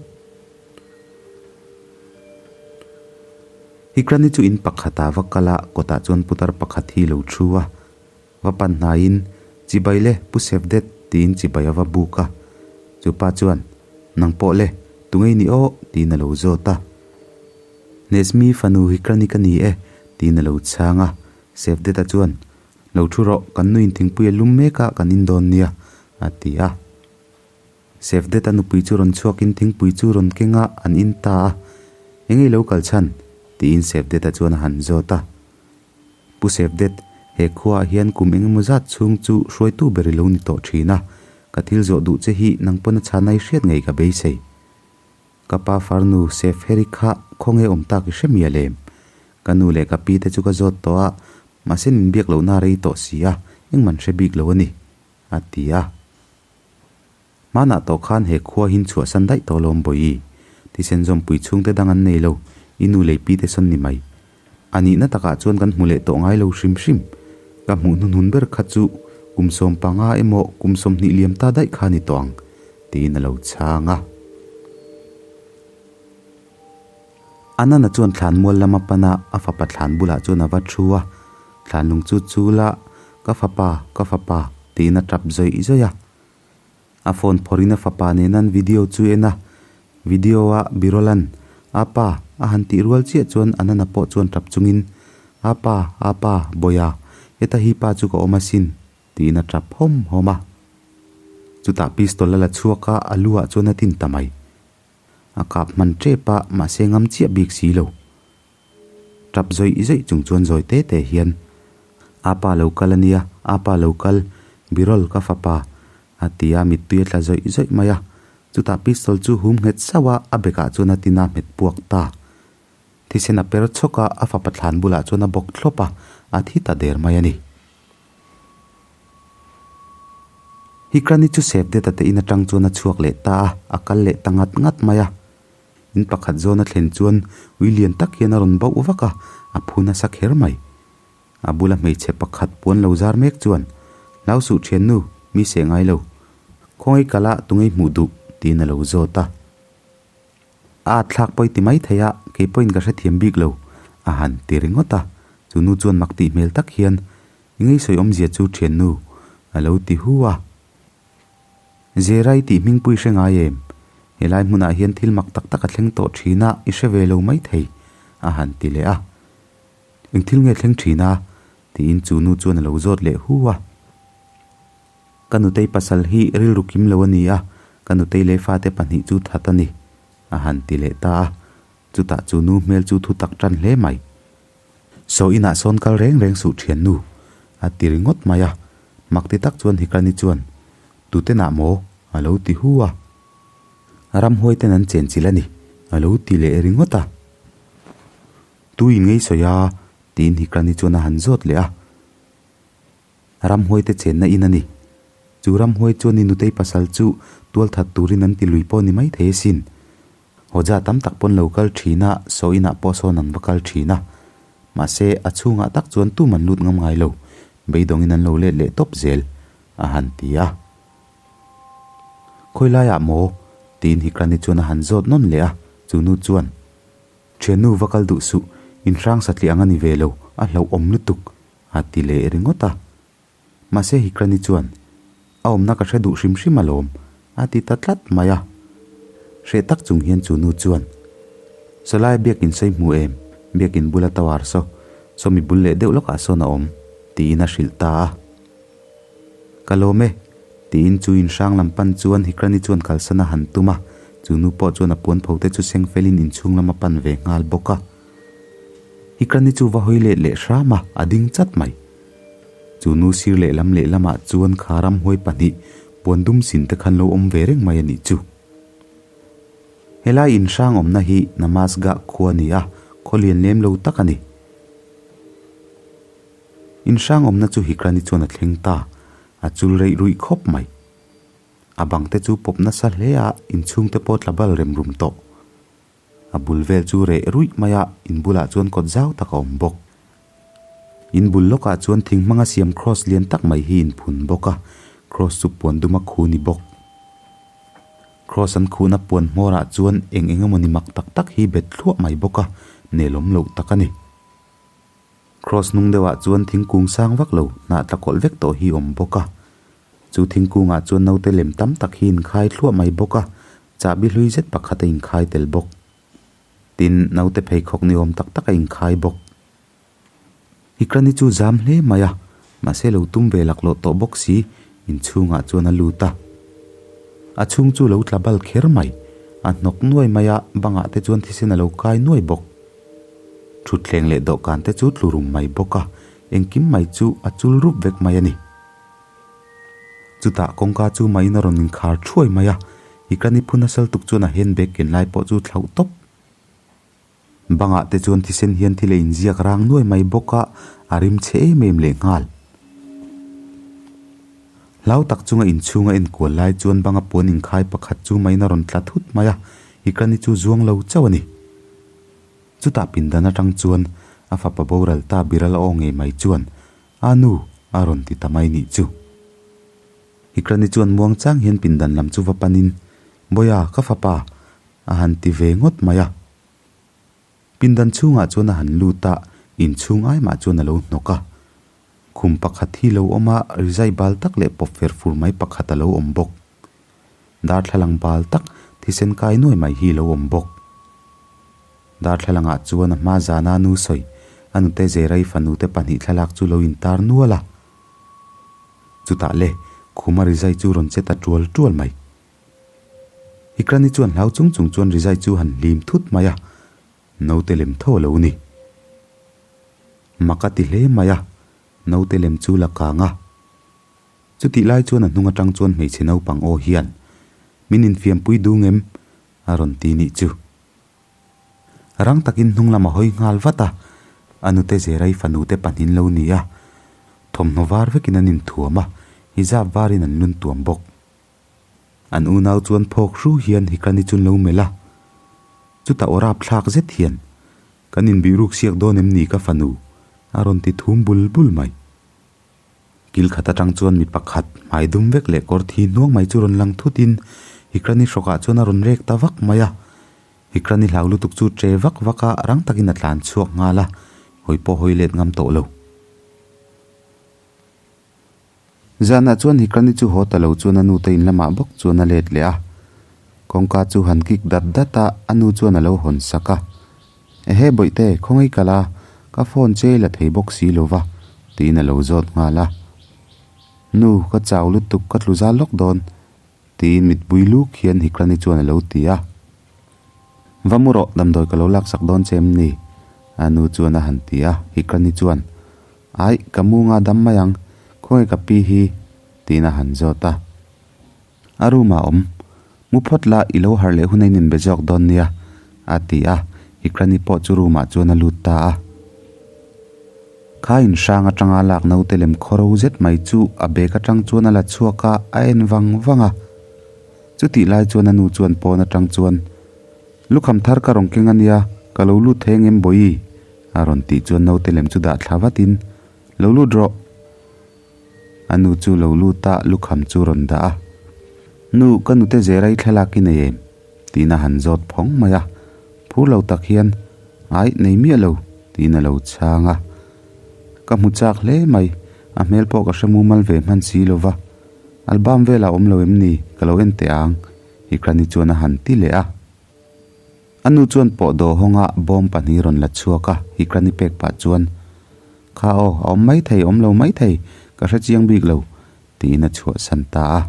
Hikrani chu in pakhatah va kal a, kawtah chuan putar pakhat hi lo thu a. Va pan hnaiin, Chibai le, Pu Sevdet, tiin chibai a va buk a. Chu pa chuan, Nang pawh le, tungei ni aw, tiin a lo zawt a. Nesmi fanu Hikrani ka ni e, tiin a lo chhang a. Sevdeta chuan, Lo thu rawh, kan nuin thingpui a lum mek a, kan in dawn nia, a ti a. Sevdeta nupui chu rawn chhuakin thingpui chu rawn keng a, an in ta a. Engei lo kal chhan? tiin Sevdeta chuan a han zawt a. Pu Sevdet, he khuaah hian kum eng emaw zat chhung chu hruaitu ber i lo ni tawh thin a, ka thil zawh duh che hi nang pawn a chhana i hriat ngei ka beisei. Ka pa farnu Sef Heri kha khawnge awm tak i hre mial em? Ka nu leh ka pi te chu ka zawt tawh a, mahse min biak lohna a rei tawh si a, engman hre bik lo a ni, a ti a. Hmanah tawh khan he khua hin chhuahsan daih tawh lawm Bawihi. Thisen zawmpui chhungte dang an nei lo, i nu lei pi te sawn ni mai. A nihna takah chuan kan hmu leh tawh ngai lo hrim hrim. Ka hmuh hnuhnun ber kha chu kum 15 emaw kum 20 liam ta daih kha ni tawh ang, tiin a lo chhang a. Anana chuan thlanmual lama pana a fapa thlan bulah chuan a va thu a, thlan lung chu chul a, Ka fapa, ka fapa, tiin a tap zawih zawih a. A phone phawrhin a fapa nen an video chu en a, video a Birolan, Apa, a han tih rual chiah chuan Anana pawh chuan tap chungin, Apa, apa, Bawiha, heta hi pa chu ka awm asin, tiin a tap hawm hawm a. Chutah pistol a la chhuak a, a lu ah chuan a tin ta mai. A kap hman tep a, mahse ngam chiah bik si lo. Tap zawih zawih chung chuan zawi te te hian, Apa lo kal a nia, apa lo kal, Birol ka fapa, a ti a, mittui a tla zawih zawih mai a. Chutah pistol chu hum nghet sauh a, a bekah chuan a tina hmet puak ta. Thisen a per chhawk a, a fapa thlan bulah chuan a bawk thlawp a, a thi ta der mai a ni. Hikrani chu Sevdeta te in atang chuan a chhuak leh ta a, a kal leh ta ngat ngat mai a. In pakhat zawn a thlen chuan ui lian tak hian a rawn bauh vak a, a phu nasa kher mai. A bula hmeichhe pakhat puan lo zar mek chuan, Hlau suh thiannu, mi seh ngai lo. Khawngaih kal a, tungei hmuh duh? tiin a lo zawt a. A at thlak pawi ti mai thei a, kei pawhin ka hrethiam bik lo, a han ti ringawt a. Chu nu chuan mak tih hmel tak hian, I ngeisawi awmzia chu thiannu, a lo ti hu a. Zerai tih hmingpui hre ngai em? Helai hmunah hian thil mak tak tak a thleng tawh thin a, i hre ve lo mai thei, a han ti leh a. Eng thil nge thleng thin a? tiin chu nu chuan a lo zawt leh hu a. Ka nutei pasal hi rilru kim lo a ni a, ka nutei leh fate pahnih chu that a ni, a han ti leh ta a. Chutah chu nu hmel chu thu tak tan hle mai. Saw inah sawn kal reng reng suh thiannu, a ti ringawt mai a. Mak ti tak chuan Hikrani chuan, Tutenah maw? a lo ti hu a. Ramhuai ten an chenchilh a ni, a lo ti leh ringawt a. Tu in ngei sawi a? tiin Hikrani chuan a han zawt leh a. Ramhuai te chenna in a ni. Chu ramhuai chuan i nutei pasal chu tualthat turin an ti lui pawh ni mai thei asin. Hoja tam tak pawn lo kal thin a, saw inah pawh sawn an va kal thin a. Mahse, a chhungah tak chuan tum an lut ngam ngai lo, beidawngin an lo let leh tawp zel, a han ti a. Khawi laiah maw? tiin Hikrani chuan a han zawt nawn leh a, chu nu chuan, Thiannu va kal duh suh, inhrang satliah ang a ni ve lo, a hlauhawm lutuk, a ti leh ringawt a. Mahse Hikrani chuan, A awmna ka hre duh hrim hrim alawm, a ti ta tlat mai a. Hreh tak chung hian chu nu chuan, Sawlai biakin sawi hmu em? Biakin bula tower saw, sawmi bul leh deuh lawkah sawn a awm, tiin a hrilh ta a. Ka lawm e, tiin chu inhrang lam pan chuan Hikrani chuan kalsan a han tum a, chu nu pawh chuan a puan pho te chu seng felin inchhung lam a pan ve nghal bawk a. Hikrani chu va hawi let leh hram a, a ding chat mai. Chu nu sir lehlam lehlamah chuan kha ramhuai pahnih puan dum sin te khan lo awm ve reng mai a nih chu. Helai inhrang awmna hi Namazgah khua a ni a, khaw lian lem lo tak a ni. Inhrang awmna chu Hikrani chuan a thleng ta, a chul reih ruih khawp mai. A bang te chu pawp nasa hle a, inchhung te pawh tla bal rem rum tawh. A bul vel chu reh ruih mai a, in bulah chuan kawt zau tak a awm bawk. In bul lawkah chuan thing hmanga siam cross lian tak mai hi inphun bawk a, cross chu puan duma khu ni bawk. Cross an khuhna puan hmawrah chuan eng eng emawni mak tak tak hi bet thluah mai bawk a, nelawm loh tak a ni. Cross hnung deuhah chuan thingkung sang vak lo hnah tla kawlh vek tawh hi awm bawk a. Chu thingkungah chuan naute lem tam tak hi inkhai thluah mai bawk a, chahbi hlui zet pakhat a inkhai tel bawk. Tin, naute pheikhawk ni awm tak tak a inkhai bawk. Hikrani chu zam hle mai a, mahse lo tum ve laklawh tawh bawk si, inchhungah chuan a lut a. A chhung chu lo tla bal kher mai, a hnawk nuai mai a, bangah te chuan thisen a lo kai nuai bawk. Thutthleng leh dawhkan te chu tlu rum mai bawk a, engkim mai chu a chul rup vek mai a ni. Chutah kawngka chu mahin a rawn inkhar thuai mai a, Hikrani phu nasal tuk chuan a handbag ken lai pawh chu thlauh tawp. Bangah te chuan thisen hian thil a inziak rang nuai mai bawk a, a rim chhe em em leh nghal. Hlau tak chunga inchhunga enkual lai chuan banga puan inkhai pakhat chu mahin a rawn tla thut mai a, Hikrani chu zuang lo chauh a ni. Chutah pindan atang chuan a fapa boral ta biral aw ngei mai chuan, A nu! a rawn ti ta mai nih chu. Hikrani chuan muang chang hian pindan lam chu va panin, Bawiha, ka fapa! a han ti ve ngawt mai a. Pindan chhungah chuan a han lut a, inchhung ai mah chuan a lo hnawk a. Khum pakhat hi lo awm a, rizai bal tak leh pawp fer fur mai pakhat a lo awm bawk. Darthlalang bal tak thisen kai nuai mai hi lo awm bawk. Darthlalangah chuan a hma zana nu sawi, a nute Zerai fanute pahnih thlalak chu lo intar nual a. Chutah le, khuma rizai chu rawn che ta tual tual mai. Hikrani chuan hlau chung chung chuan rizai chu han hlim thut mai a, naute lem tho a lo ni. Mak a ti hle mai a, naute lem chu la kang a. Chutih lai chuan a hnung atang chuan hmeichhe naupang aw hian, Min infiampui dung em? a rawn ti nih chu. Rang takin hnung lam a hawi nghal vat a, a nute Zerai fanute pahnin lo ni a, thawmhnaw var vekin an inthuam a, hijab varin an lun tuam bawk. An unau chuan phawk hru hian Hikrani chu an lo melh a, chutah aw rapthlak zet hian, Kan inbihruk siak dawn em ni ka fanu? a rawn ti thum bul bul mai. Kil khat atang chuan mi pakhat hmai dum vek leh kawr thi hnuang mai chu rawn lang thut in Hikrani hrawkah chuan a rawn rek ta vak mai a. Hikrani hlau lutuk chu che vak vak a, rang takin a tlan chhuak nghal a, hawi pawh hawi let ngam tawh lo. Zanah chuan Hikrani chu haw ta lo chuan a nute in lamah bawk chuan a let leh a. Kawngka chu han kik dat dat a, a nu chuan a lo hawn sak a. Ehe Bawihte, khawngaih kal a, ka phone che la thei bawk si lo va, tiin a lo zawt nghal a. Nu, ka chau lutuk, ka tlu zal lawk dawn, tiin mitpui luk hian Hikrani chuan a lo ti a. Va mu rawh, damdawi ka lo laksak dawn che em ni? A nu chuan a han ti a, Hikrani chuan, Aih, ka mu nga dam mai ang, khawngaih ka pi hi, tiin a han zawt a. A room ah awm, mu phawt la i lo harh leh hun a in inbe zawk dawn nia, a ti a, Hikrani pawh chu room ah chuan a lut ta a. Kha in hrang atanga lak naute lem khawro zet mai chu a bag atang chuan a la chhuak a, a en vang vang a. Chutih lai chuan a nu chuan pawn atang chuan, Lukham thar ka rawn keng a nia, ka lo lut thei angem Bawihi? A rawn tih chuan naute lem chu dah thla vatin, Lo lut rawh! A nu chu lo lut a, lukham chu rawn dah a. Nu, ka nute zera i thlalak i nei em? Tiin a han zawt phawng mai a. Phur lo tak hian, Aih, nei miah lo, tiin a lo chhang a. Ka hmu chak hle mai, a hmel pawh ka hre mumal ve hman si lo va. Album velah awm lo em ni? Ka lo en teh ang, Hikrani chuan a han ti leh a. A nu chuan pawh dawh hawnga bawm pahnih rawn la chhuak a, Hikrani pek pah chuan, Kha aw, a awm mai thei, awm lo mai thei, ka hre chiang bik lo, tiin a chhuahsan ta a.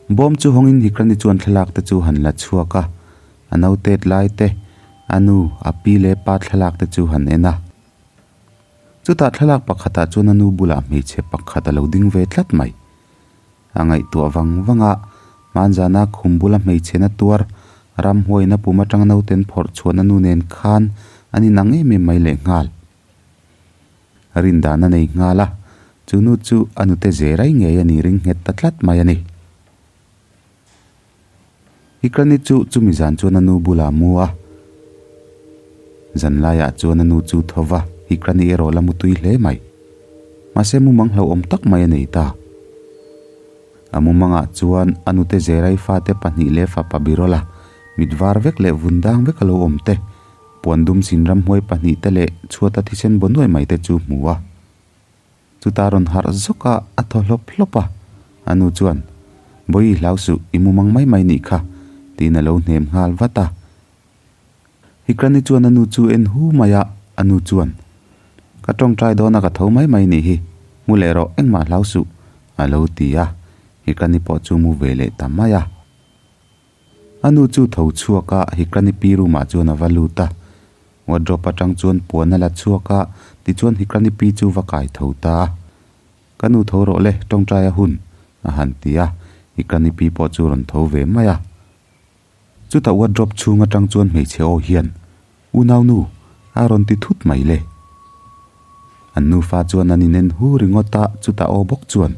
Bawm chu hawngin Hikrani chuan thlalak te chu han la chhuak a, a nautet lai te, a nu, a pi leh pa thlalak te chu han en a. Chutah thlalak pakhatah chuan a nu bulah hmeichhe pakhat a lo ding ve tlat mai. A ngaihtuah vang vang a, hmanzana khum bula hmeichhe na tuar, ramhuaina pum atanga nauten phawrh chhuahna nu nen khan an inang em em mai leh nghal. Rindan a nei nghal a, chu nu chu a nute ze rai ngei a ni ring nghet ta tlat mai a ni. Hikrani chu chumi zan chuan a nu bulah a mu a. Zanlaiah chuan a nu chu tho va, Hikrani erawh la mutui hle mai. Mahse mumang hlauhawm tak mai a nei ta. A mumangah chuan a nute Zerai fate pahnih leh fapa Birola, mit var vek leh vun dang vek a lo awm te, puan dum sin ramhuai pahnih te leh chhuata thisen baw nuai mai te chu hmu a. Chutah rawn harh zawk a, a thaw hlawp hlawp a. A nu chuan, Bawihi hlau suh, i mumang mai mai nih kha, tiin a lo hnem nghal vat a. Hikrani chuan a nu chu en hu mai a, a nu chuan, Ka tawngtai dawn a ka tho mai mai nih hi, mu leh rawh, engmah hlau suh, a lo ti a. Hikrani pawh chu mu ve leh ta mai a. A nu chu tho chhuak a, Hikrani pi room ah chuan a va lut a. Wardrobe atang chuan puan a la chhuak a, tichuan Hikrani pi chu va kai tho ta a. Ka nu tho rawh le, tawngtai a hun, a han ti a, Hikrani pi pawh chu rawn tho ve mai a. Chutah wardrobe chhung atang chuan hmeichhe aw hian, Unau nu, a rawn ti thut mai le. An nufa chuan an inen hu ringawt a, chutah aw bawk chuan,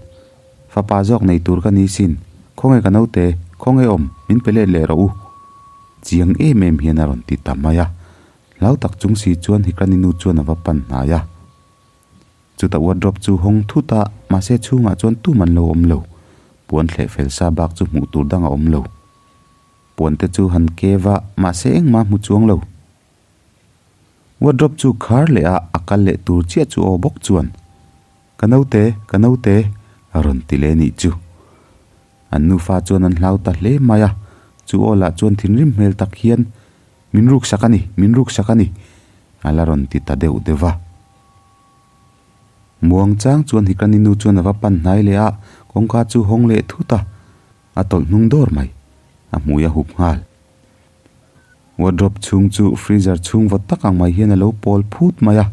Fapa zawk nei tur ka ni sin, khawnge ka naute, khawnge awm, min pe let leh rawh u. Chiang em em hian a rawn ti ta mai a. Hlau tak chung si chuan Hikrani nu chuan a va pan hnai a. Chutah wardrobe chu hawng thut a, mahse chhungah chuan tum an lo awm lo. Puan thleh fel sa bak chu hmuh tur dang a awm lo. Puan te chu han kev a, mahse engmah hmu chuang lo. Wardrobe chu khar leh a, a kal leh tur chiah chu aw bawk chuan, Ka naute, ka naute, a rawn ti leh nih chu. An nufa chuan an hlau ta hle mai a, chu aw lah chuan thinrim hmel tak hian, Min ruksak a ni, min ruksak a ni, a la rawn ti ta deuh deuh va. Muang chang chuan Hikani nu chuan a va pan hnai leh a, kawngka chu hawng leh thut a, a tawlh hnung dawr mai, a hmui a hup nghal. Wardrobe chhung chu freezer chhung vawt tak ang mai hian a lo pawl phut mai a,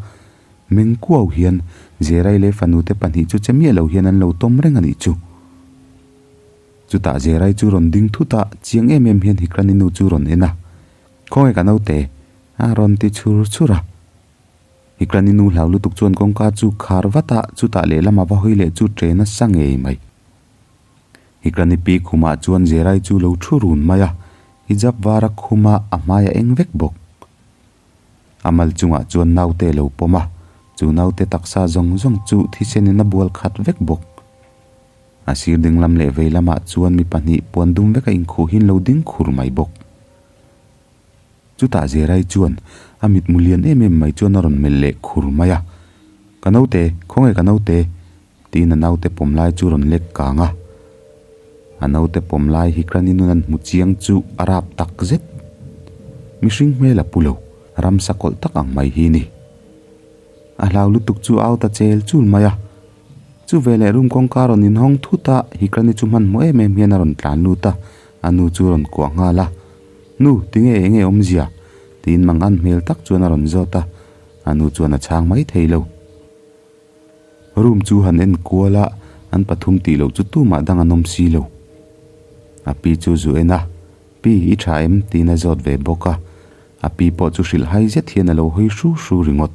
meng kuau hian Zerai leh fanute pahnih chu che miah lo hian an lo tawm reng a nih chu. Chutah Zerai chu rawn ding thut a, chiang em em hian Hikrani nu chu rawn en a, Khawnge ka naute? a rawn ti chhur chhur a. Hikrani nu hlau lutuk chuan kawngka chu khar vat a, chutah lehlam a va hawi leh chu ṭe nasa ngei mai. Hikrani pi khumah chuan Zerai chu lo thu run mai a, hijab var a khum a, a hmai a eng vek bawk. A mal chungah chuan naute a lo pawm a, chu naute taksa zawng zawng chu thisenin a bual khat vek bawk. A sir ding lam leh vei lamah chuan mi pahnih puan dum vek a inkhuhin lo ding khur mai bawk. Chutah Zerai chuan a mitmu lian em em mai chuan a rawn melh leh khur mai a, Ka naute, khawnge ka naute? Tiin a naute pawm lai chu rawn lek kang a. A naute pawm lai hi Granny nun an hmu chiang chu a rap tak zet. Mihring hmel a pu lo, ramsa kawlh tak ang mai hi ni. A hlau lutuk chu au ta chel chul mai a. Chu veleh room kawngka rawn inhawng thut a, hi Granny chu hmanhmawh em em hian a rawn tlan lut a, a nu chu rawn kuah nghal a. Nu, tinge enge awmzia? Tiin mangan hmel tak chuan a rawn zawt a, a nu chuan a chhang mai thei lo. Room chu han en kual a, an pathum tih loh chu tumah dang an awm si lo. A pi chu zu en a, Pi, i tha em? tiin a zawt ve bawk a, a pi pawh chu hrilh hai zet hian a lo hawi hru hru ringawt.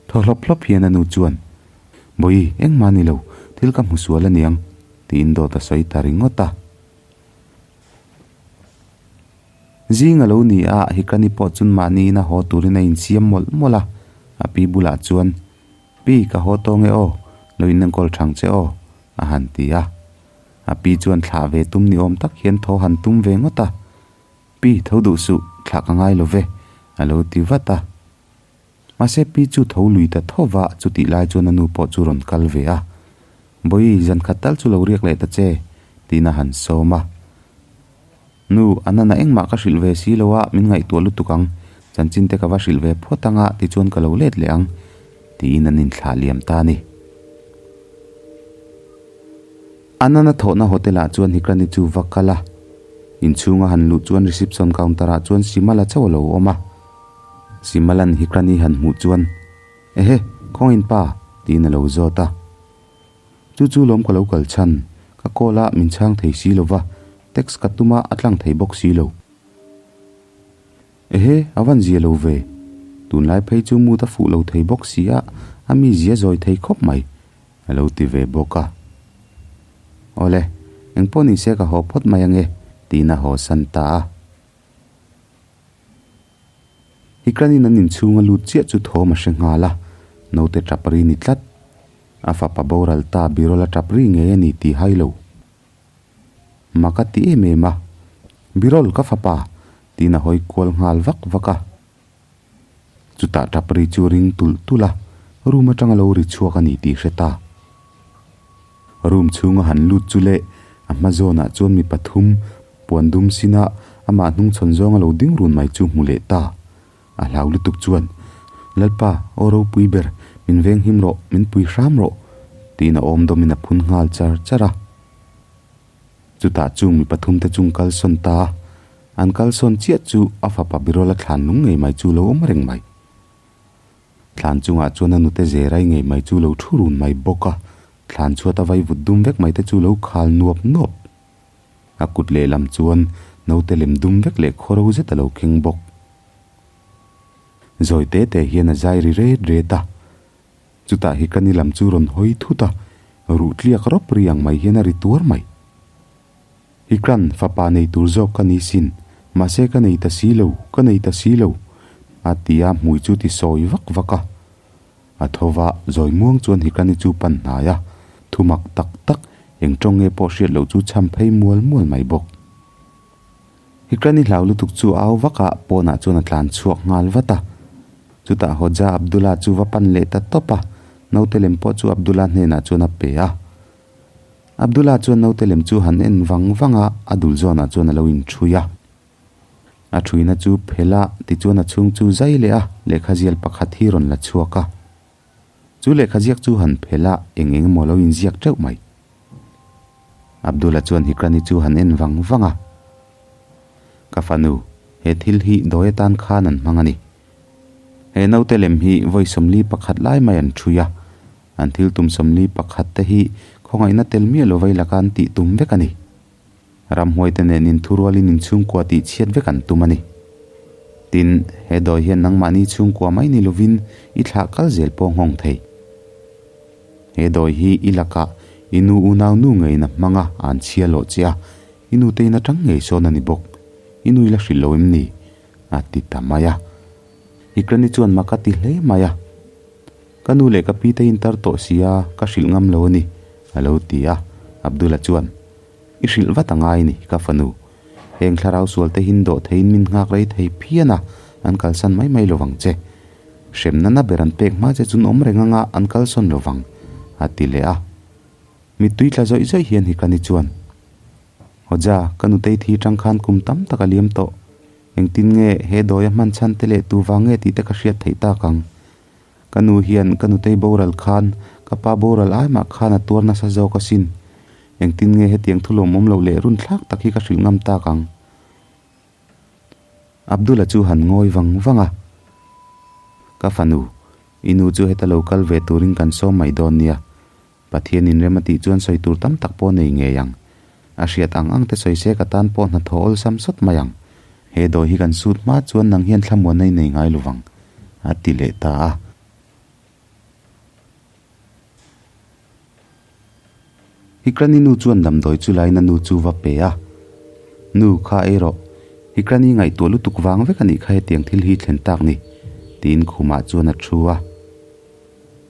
Thaw hlawp hlawp hian a nu chuan, Bawihi, engmah ni lo, thil ka hmu sual aniang, tiin dawt a sawi ta ringawt a. Zing a lo ni a, Hikani pawh chun mahniin a haw turin a insiam mawlh mawlh a, a pi bulah chuan, Pi, ka haw tawng e aw, lo inenkawl thang che aw, a han ti a. A pi chuan thlah ve tum ni awm tak hian thaw han tum ve ngawt a, Pi, tho duh suh, thlah ka ngai lo ve, a lo ti vat a. Mahse pi chu tho lui ta tho va, chutih lai chuan a nu pawh chu rawn kal ve a. Bawihi, zan khat tal chu lo riak leh ta che, tiin a han sawm a. Nu, a nana engmah ka hrilh ve si lo a, min ngaihtuah lutuk ang, chanchin te ka va hrilh ve phawt ang a, tichuan ka lo let leh ang, tiin an inthlah liam ta a ni. A nana thawhna hotel ah chuan Hikrani chu va kal a, inchhunga han luh chuan reception counter ah chuan Simala chauh a lo awm a. Simalan Hikrani han hmuh chuan, Ehe, khawngin pa? tiin a lo zawt a. Chu chu lawm ka lo kal chhan, ka call a min chhang thei si lo va, text ka tum a a tlang thei bawk si lo. Ehe, a van zia lo ve. Tunlai phei chu mood a fuh lo thei bawk si a, a mi zia zawi thei khawp mai, a lo ti ve bawk a. Awle, engpawh ni se ka haw phawt mai ange. Tiin a haw san ta a. Hikranin an inchhung a lut chiah chu thawm a hre nghal a, naute tap ri ni tlat. A fapa boral ta Birol a tap ri ngei a ni tih hai lo. Mak a ti em em a, Birol ka fapa! tiin a hawi kual nghal vak vak a. Chutah tap ri chu ring tulh tulh a, room atanga lo ri chhuak a ni tih hre ta. Room chhunga han lut chu leh a hma zawnah chuan mi pathum puan dum sina amah hnungchhawn zawnga lo ding run mai chu hmu leh ta. A hlau lutuk chuan, Lalpa, aw ropui ber, min venghim rawh, min pui hram rawh, tiin a awm dawmin a phun nghal char char a. Chutah chung mi pathumte chung kalsawn ta a, an kalsawn chiah chu a fapa Birol a thlan lung ngei mai chu lo awm reng mai. Thlan chungah chuan a nute ze rai ngei mai chu lo thu run mai bawk a, thlan chhuat a vai vut dum vek mai te chu lo khal nuap nuap. A kut lehlam chuan naute lem dum vek leh khawro zet a lo keng bawk. Zawi te te hian a zai ri ret ret a, chutah hi ka ni lam chu rawn hawi thut a, ruh tliak rawp ri ang mai hian a ri tuar mai. Hikran, fapa nei tur zawk ka ni sin, mahse ka nei ta si lo, ka nei ta si lo, a ti a, hmui chu ti sawi vak vak a. A tho va, zawi muang chuan Hikrani chu pan hnai a, thu mak tak tak, eng tawng nge pawh hriat loh chu chham phei mual mual mai bawk. Hikrani hlau lutuk chu au vak a, pawnah chuan a tlan chhuak nghal vat a. Chutah Hoja Abdullah chu va pan leh ta tawp a, naute lem pawh chu Abdullah hnenah chuan a pe a. Abdullah chuan naute lem chu han en vang vang a, a dul zawnah chuan a lo inṭhui a. A ṭhuina chu phel a, tichuan a chhung chu zai leh a, lehkha zial pakhat hi rawn la chhuak a. Chu lehkha ziak chu han phel a, eng eng emaw a lo inziak teuh mai. Abdullah chuan Hikrani chu han en vang vang a, Ka fanu, he thil hi dawi atan khan an hmang a ni. He naute lem hi vawi 41 lai mai an ṭhui a, An thil tum 41 te hi khawngaihna tel miah lo vai laka an tih tum vek a ni. Ramhuai te nen inthurualin inchhungkua tih chhiat vek an tum a ni. Tin, he dawi hian nangmahni chhungkua mai ni lovin i thlah kal zel pawh nghawng thei. He dawi hi i lakah i nu unau nu ngeiin a hmang a, an chhia lawh che a, i nu te in atang ngei sawn a ni bawk. I nu i la hrilh lo em ni? A ti ta mai a. Ikrani chuan mak a ti hle mai a. Ka nu leh ka pi te in tar tawh si a, ka hrilh ngam lo a ni, a lo ti a. Abdullah chuan, I hrilh vat a ngai ni, ka fanu. Heng thlarau sual te hin dawh theiin min nghak rei thei phian a, an kalsan mai mai lovang che. Hremna na ber an pek hma che chun awm reng anga an kalsawn lovang, a ti leh a. Mittui tla zawih zawih hian Hikani chuan, Hoja, ka nutei thi tang khan kum tam tak a liam tawh. Engtin nge he dawi a hman chhan te leh tu vang nge tih te ka hriat theih tak ang. Ka nu hian ka nutei boral khan ka pa boral ai mah khan a tuar nasa zawk asin. Engtin nge hetiang thu lawmawm loh leh run thlak tak hi ka hrilh ngam tak ang. Abdul-a chu han ngawi vang vang a. Ka fanu, i nu chu heta lo kal ve turin kan sawm mai dawn nia. Pathian in rem a tih chuan sawi tur tam tak pawh nei ngei ang. A hriat ang ang te sawi se ka tan pawh hnathawh awlsam sawt mai ang. He dawi hi kan sut hma chuan nang hian thlamuanna i nei ngai lovang, a ti leh ta a. Hikrani nu chuan damdawi chu lain a nu chu va pe a. Nu, kha ei rawh. Hikrani ngaihtuah lutuk vang vek a nih kha hetiang thil hi thlen tak ni, tiin khumah chuan a thu a.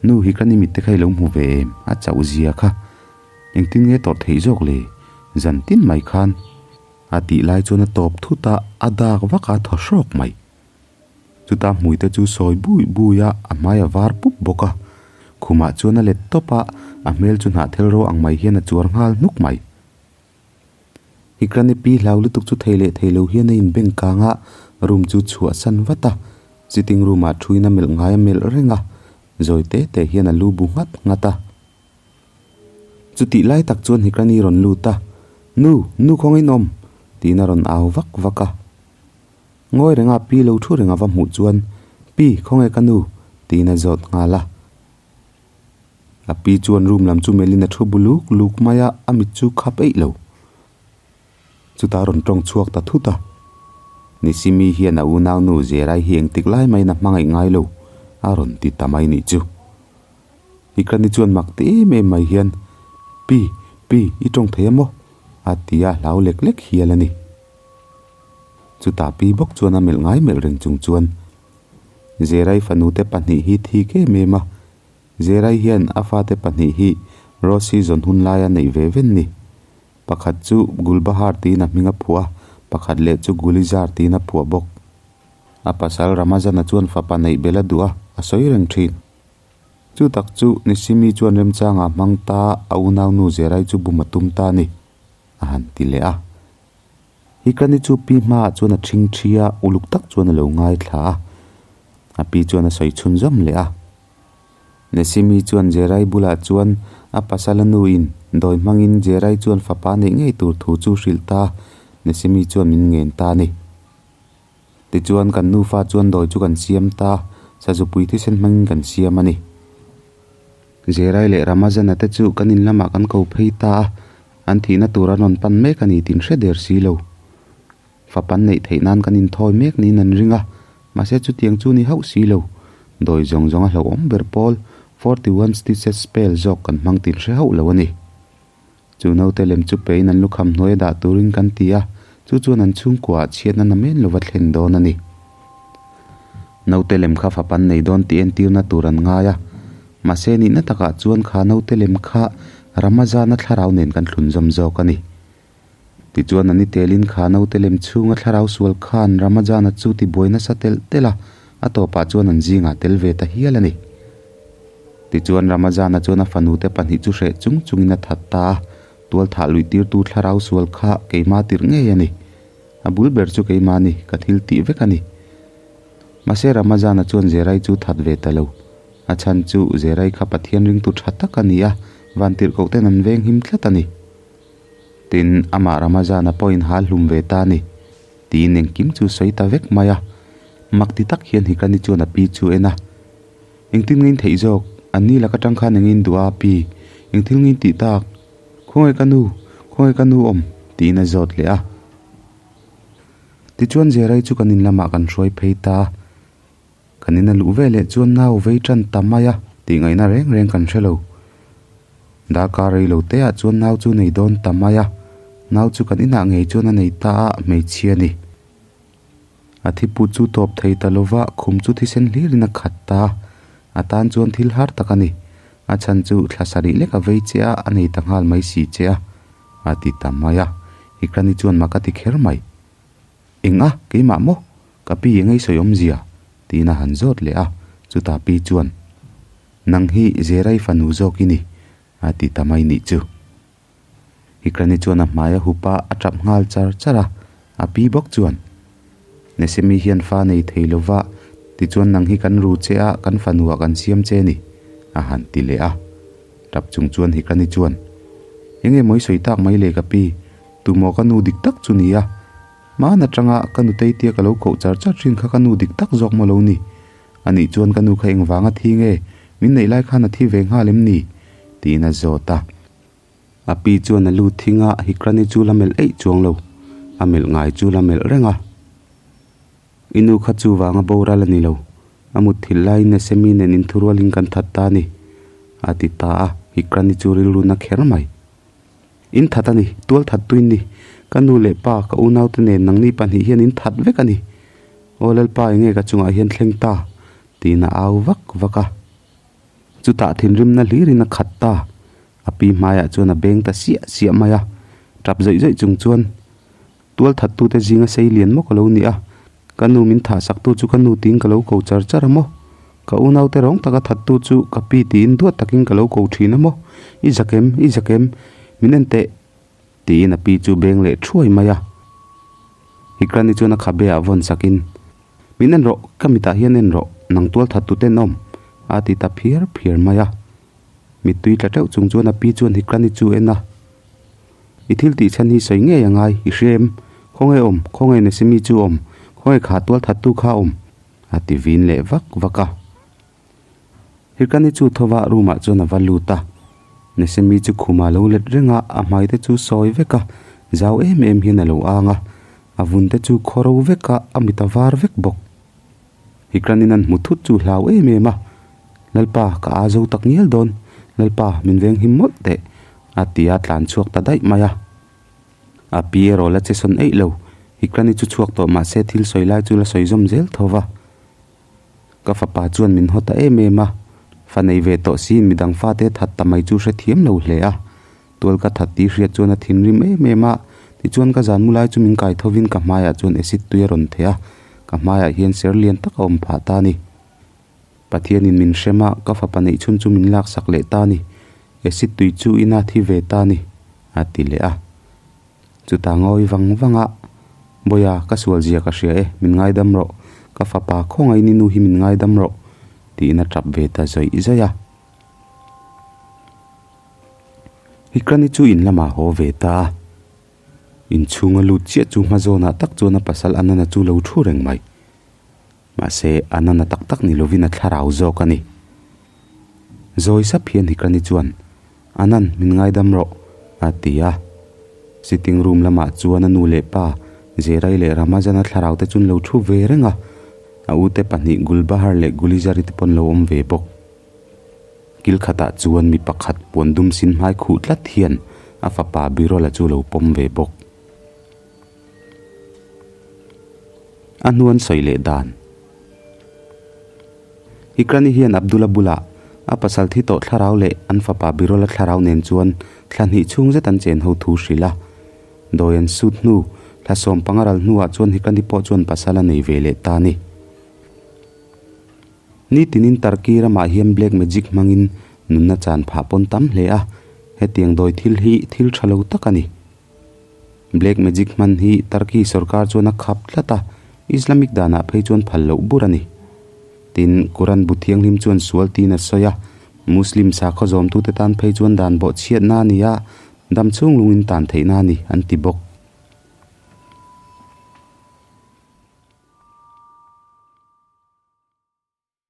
Nu hi ka ni mitte kha i lo hmu ve em? A chauh zia kha. Engtin nge tawrh theih zawk le? Zan tin mai khan. A tih lai chuan a tawp thut a, a dak vak a, a thaw hrawk mai. Chuta hmui te chu sawi bui bui a, a hmai a var pup bawk a. Khumah chuan a let tawp a, a hmel chu hnahthel ro ang mai hian a chuar nghal hnuk mai. Hikrani pi hlau lutuk chu thei leh thei lo hian a inbeng kang a, room chu chhuah san vat a, sitting room ah thuin a melh ngai a melh reng a, zawi te te hian a lu bu nghat nghat a. Chutih lai tak chuan Hikrani rawn lut a, Nu, nu khawngaih in awm? tiin a rawn au vak vak a. Ngawi renga pi lo thu reng a va hmuh chuan, Pi, khawngaih ka nu? tiin a zawt nghal a. A pi chuan room lam chu melhin a thu bu luk luk mai a, a mit chu khap eih lo. Chutah a rawn tawng chhuak ta thut a. Nisimi hian a unau nu Zerai hi engtik lai maiin a hmangaih ngai lo, a rawn ti ta mai nih chu. Hikrani chuan mak ti em em mai hian, Pi, pi, i tawng thei a maw? a ti a, hlau lek lek hial a ni. Chutah pi bawk chuan a melh ngai melh reng chung chuan Zerai fanute pahnih hi thik em em a, Zerai hian a fate pahnih hi Rosy zawn hun laia neih ve ven ni. Pakhat chu Gulbahar tiin a hming a phuah a, pakhat leh chu Gulizar tiin a phuah bawk. A pasal Ramazana chuan fapa neih belh a duh a, a sawi reng thin. Chu tak chu Nisimi chuan remchangah hmang ta a unaunu Zerai chu bum a tum ta a ni, a han ti leh a. Hikani chu pi hmaah chuan a ṭhing ṭhi a, uluk tak chuan a lo ngaithla a. A pi chuan a sawi chhunzawm leh a. Nesimi chuan Jerai bulah chuan a pasal a nuin dawi hmangin Jerai chuan fapa neih ngei tur thu chu hrilh ta, Nesimi chuan min ngen ta a ni. Tichuan kan nufa chuan dawi chu kan siam ta, sazupui thisen hmangin kan siam a ni. Jerai leh Ramazana te chu kan in lamah kan ko phei ta a, an thihna tur an rawn pan mek a ni tih hre der si lo. Fapa an neih theih nan kan inthawi mek niin an ring a, mahse chutiang chu ni hauh si lo. Dawi zawng zawng a hlauhawm ber pawl 41 stitches spell zawk kan hmang tih hre hauh lo a ni. Chu naute lem chu pein an lukham hnuai a dah turin kan ti a, chu chuan an chhungkuaah chhiatna namen lova thlen dawn a ni. Naute lem kha fapa an nei dawn tih entirna tur an ngai a, mahse nihna takah chuan kha naute lem kha Ramazana thlarau nen kan thlunzawm zawk a ni. Tichuan a ni telin kha naute lem chhunga thlarau sual khan Ramazana chu tibuai nasa telh telh a, a tawpah chuan an zingah tel ve ta hial a ni. Tichuan Ramazana chuan a fanute pahnih chu hreh chung chungin a that ta a, tual thah luih tirtu thlarau sual kha keimah tirh ngei a ni. A bul ber chu keimah a ni, ka thil tih vek a ni. Mahse Ramazana chuan Zerai chu that ve ta lo. A chhan chu Zerai kha Pathian ringtu tha tak a ni a, vantirhkoh ten an veng him tlat a ni. Tin, amah Ramazana pawhin hal hlum ve ta a ni, tiin engkim chu sawi ta vek mai a. Mak ti tak hian Hikani chuan a pi chu en a, Engtin nge in theih zawk? An ni lak atang khan eng in duh a, pi? Engthil nge in tih tak? Khawngaih ka nu, khawngaih ka nu awm, tiin a zawt leh a. Tichuan Zerai chu kan in lamah kan hruai phei ta a. Kan in a luh ve leh chuan nau vei tan ta mai a, tih ngaihna reng reng kan hre lo. Darkar rei lo te ah chuan nau chu nei dawn ta mai a, nau chu kan inah ngei chuan a nei ta a, hmeichhia a ni. A thiput chu tawp thei ta lova, khum chu thisen hlirin a khat ta a, a tan chuan thil har tak a ni. A chhan chu thla sarih lek a vei che a, a nei ta nghal mai si che a, a ti ta mai a. Ikrani chuan mak a ti kher mai. Eng a, keimah maw? Ka pi eng ei sawi awmzia? tiin a han zawt leh a, chutah pi chuan, Nang hi Zerai fanu zawk i ni, a ti ta mai nih chu. Hikrani chuan a hmai a hup a, a tap nghal char char a, a pi bawk chuan, Nesemi hian fa nei thei lo va, tichuan nang hi kan ru che a, kan fanuah kan siam che ni, a han ti leh a. Tap chung chuan Hikrani chuan, Enge mawi sawi tak mai le ka pi, tumaw ka nu dik tak chu ni a, Hmaan atanga ka nutei tia ka lo koh char char thin kha ka nu dik tak zawk maw lo ni? Anih chuan ka nu kha engvanga thi nge? Min neih lai khan a thi ve nghal em ni? tiin a zawt a. A pi chuan a lu thing a, Hikrani chu la melh eih chuang lo. A melh ngai chu la melh reng a. I nu kha chu vanga boral a ni lo. A mutthilh laiin Nesemi nen inthurualin kan that ta a ni, a ti ta a. Hikrani chu rilru na kher mai. In that a ni, tual that tuin ni. Ka nu leh pa, ka unaute nen nangni pahnih hian in that vek a ni. Aw Lalpa enge ka chungah hian thleng ta? tiin a au vak vak a. Chutah thinrimna hlirin a khat ta. A pi hmaiah chuan a beng ta siah siah mai a. Tap zawih zawih chung chuan tual thattute zinga sei lian maw ka lo ni a, ka nu min thah saktu chu ka nu tiin ka lo ko char char a maw? Ka unaute rawng taka thattu chu ka pi tiin duat takin ka lo ko thin a maw? I zak em? I zak em? Min en teh! Tiin a pi chu beng leh thuai mai a. Hikrani chuan a khabe ah vawn sakin, Min en rawh, ka mitah hian en rawh, nang tual thattu ten awm, a ti ta phiar phiar mai a. Mittui tla teuh chung chuan a pi chuan Hikrani chu en a. I thil tih chhan hi sawi ngei a ngai, i hria em? Khawnge awm, khawnge Nesimi chu awm, khawnge kha tual thattu kha awm? A ti vin leh vak vak a. Hirkani chu thova room ah chuan a va lut a, Nesemi chu khumah a lo let reng a, a hmai te chu sawi vek a, zau em em hian a lo ang a, a vun te chu khaw ro vek a, a mit a var vek bawk. Hikranin an hmu thut chu hlau em em a, Lalpa, ka a zo tak ngial dawn, Lalpa, min veng him mawlh teh, a ti a tlan chhuak ta daih mai a. A pi erawh la che sawn eih lo. Hikrani chu chhuak tawh mah se thil sawi lai chu la sawi zawm zel tho va. Ka fapa chuan min haw ta em em a, fa nei ve tawh siin midang fate that ta mai chu hrethiam lo hle a. Tual ka that tih hriat chuan a thinrim em em a, tichuan ka zan mu lai chu min kai thovin ka hmaiah chuan acid tui a rawn theh a, ka hmaiah hian ser lian tak a awm phah ta a ni. Pathianin min hrem a, ka fapa neih chhun chu min laksak leh ta a ni. Acid tui chu ina thi ve ta a ni, a ti leh a. Chutah ngawi vang vang a, Bawiha, ka sual zia ka hria e, min ngaidam rawh, ka fapa khawngaih ni nu hi min ngaidam rawh, tiin a tap ve ta zawih zawih a. Hikrani chu in lamah haw ve ta a, inchhunga lut chiah chu hma zawnah tak chuan a pasal Anana chu lo thu reng mai. Mahse, Anana tak tak ni lovin a thlarau zawk a ni. Zawi sap hian Hikrani chuan, Anan, min ngaidam rawh, a ti a. Sitting room lamah chuan a nu leh pa, Zerai leh Ramazana thlarau te chuan lo thu ve reng a, a ute pahnih Gulbahar leh Gulizari te pawn lo awm ve bawk. Kil khatah chuan mi pakhat puan dum sin hmai khuh tlat hian a fapa Birola chu lo pawm ve bawk. A hnuan sawi leh dan. Hikrani hian Abdullah bulah a pasal thi tawh thlarau leh an fapa Birola thlarau nen chuan thla hnih chhung zet an chen ho thu hrilh a. Dawi an sut hnu, thla sawm panga ral hnuah chuan Hikrani pawh chuan pasal a nei ve leh ta a ni. Nitinin Turkey ramah hian black magic hmangin nunna chan phah pawn tam hle a, hetiang dawi thil hi thil tha lo tak a ni. Black magic hman hi Turkey sorkar chuan a khap tlat a, Islamic danah phei chuan phal loh bur a ni. Tin, Quran bu thianghlim chuan sual tiin a sawi a, Muslim sakhaw zawmtute tan phei chuan dan bawhchhiatna a ni a, dam chhung lungin tan theihna a ni, an ti bawk.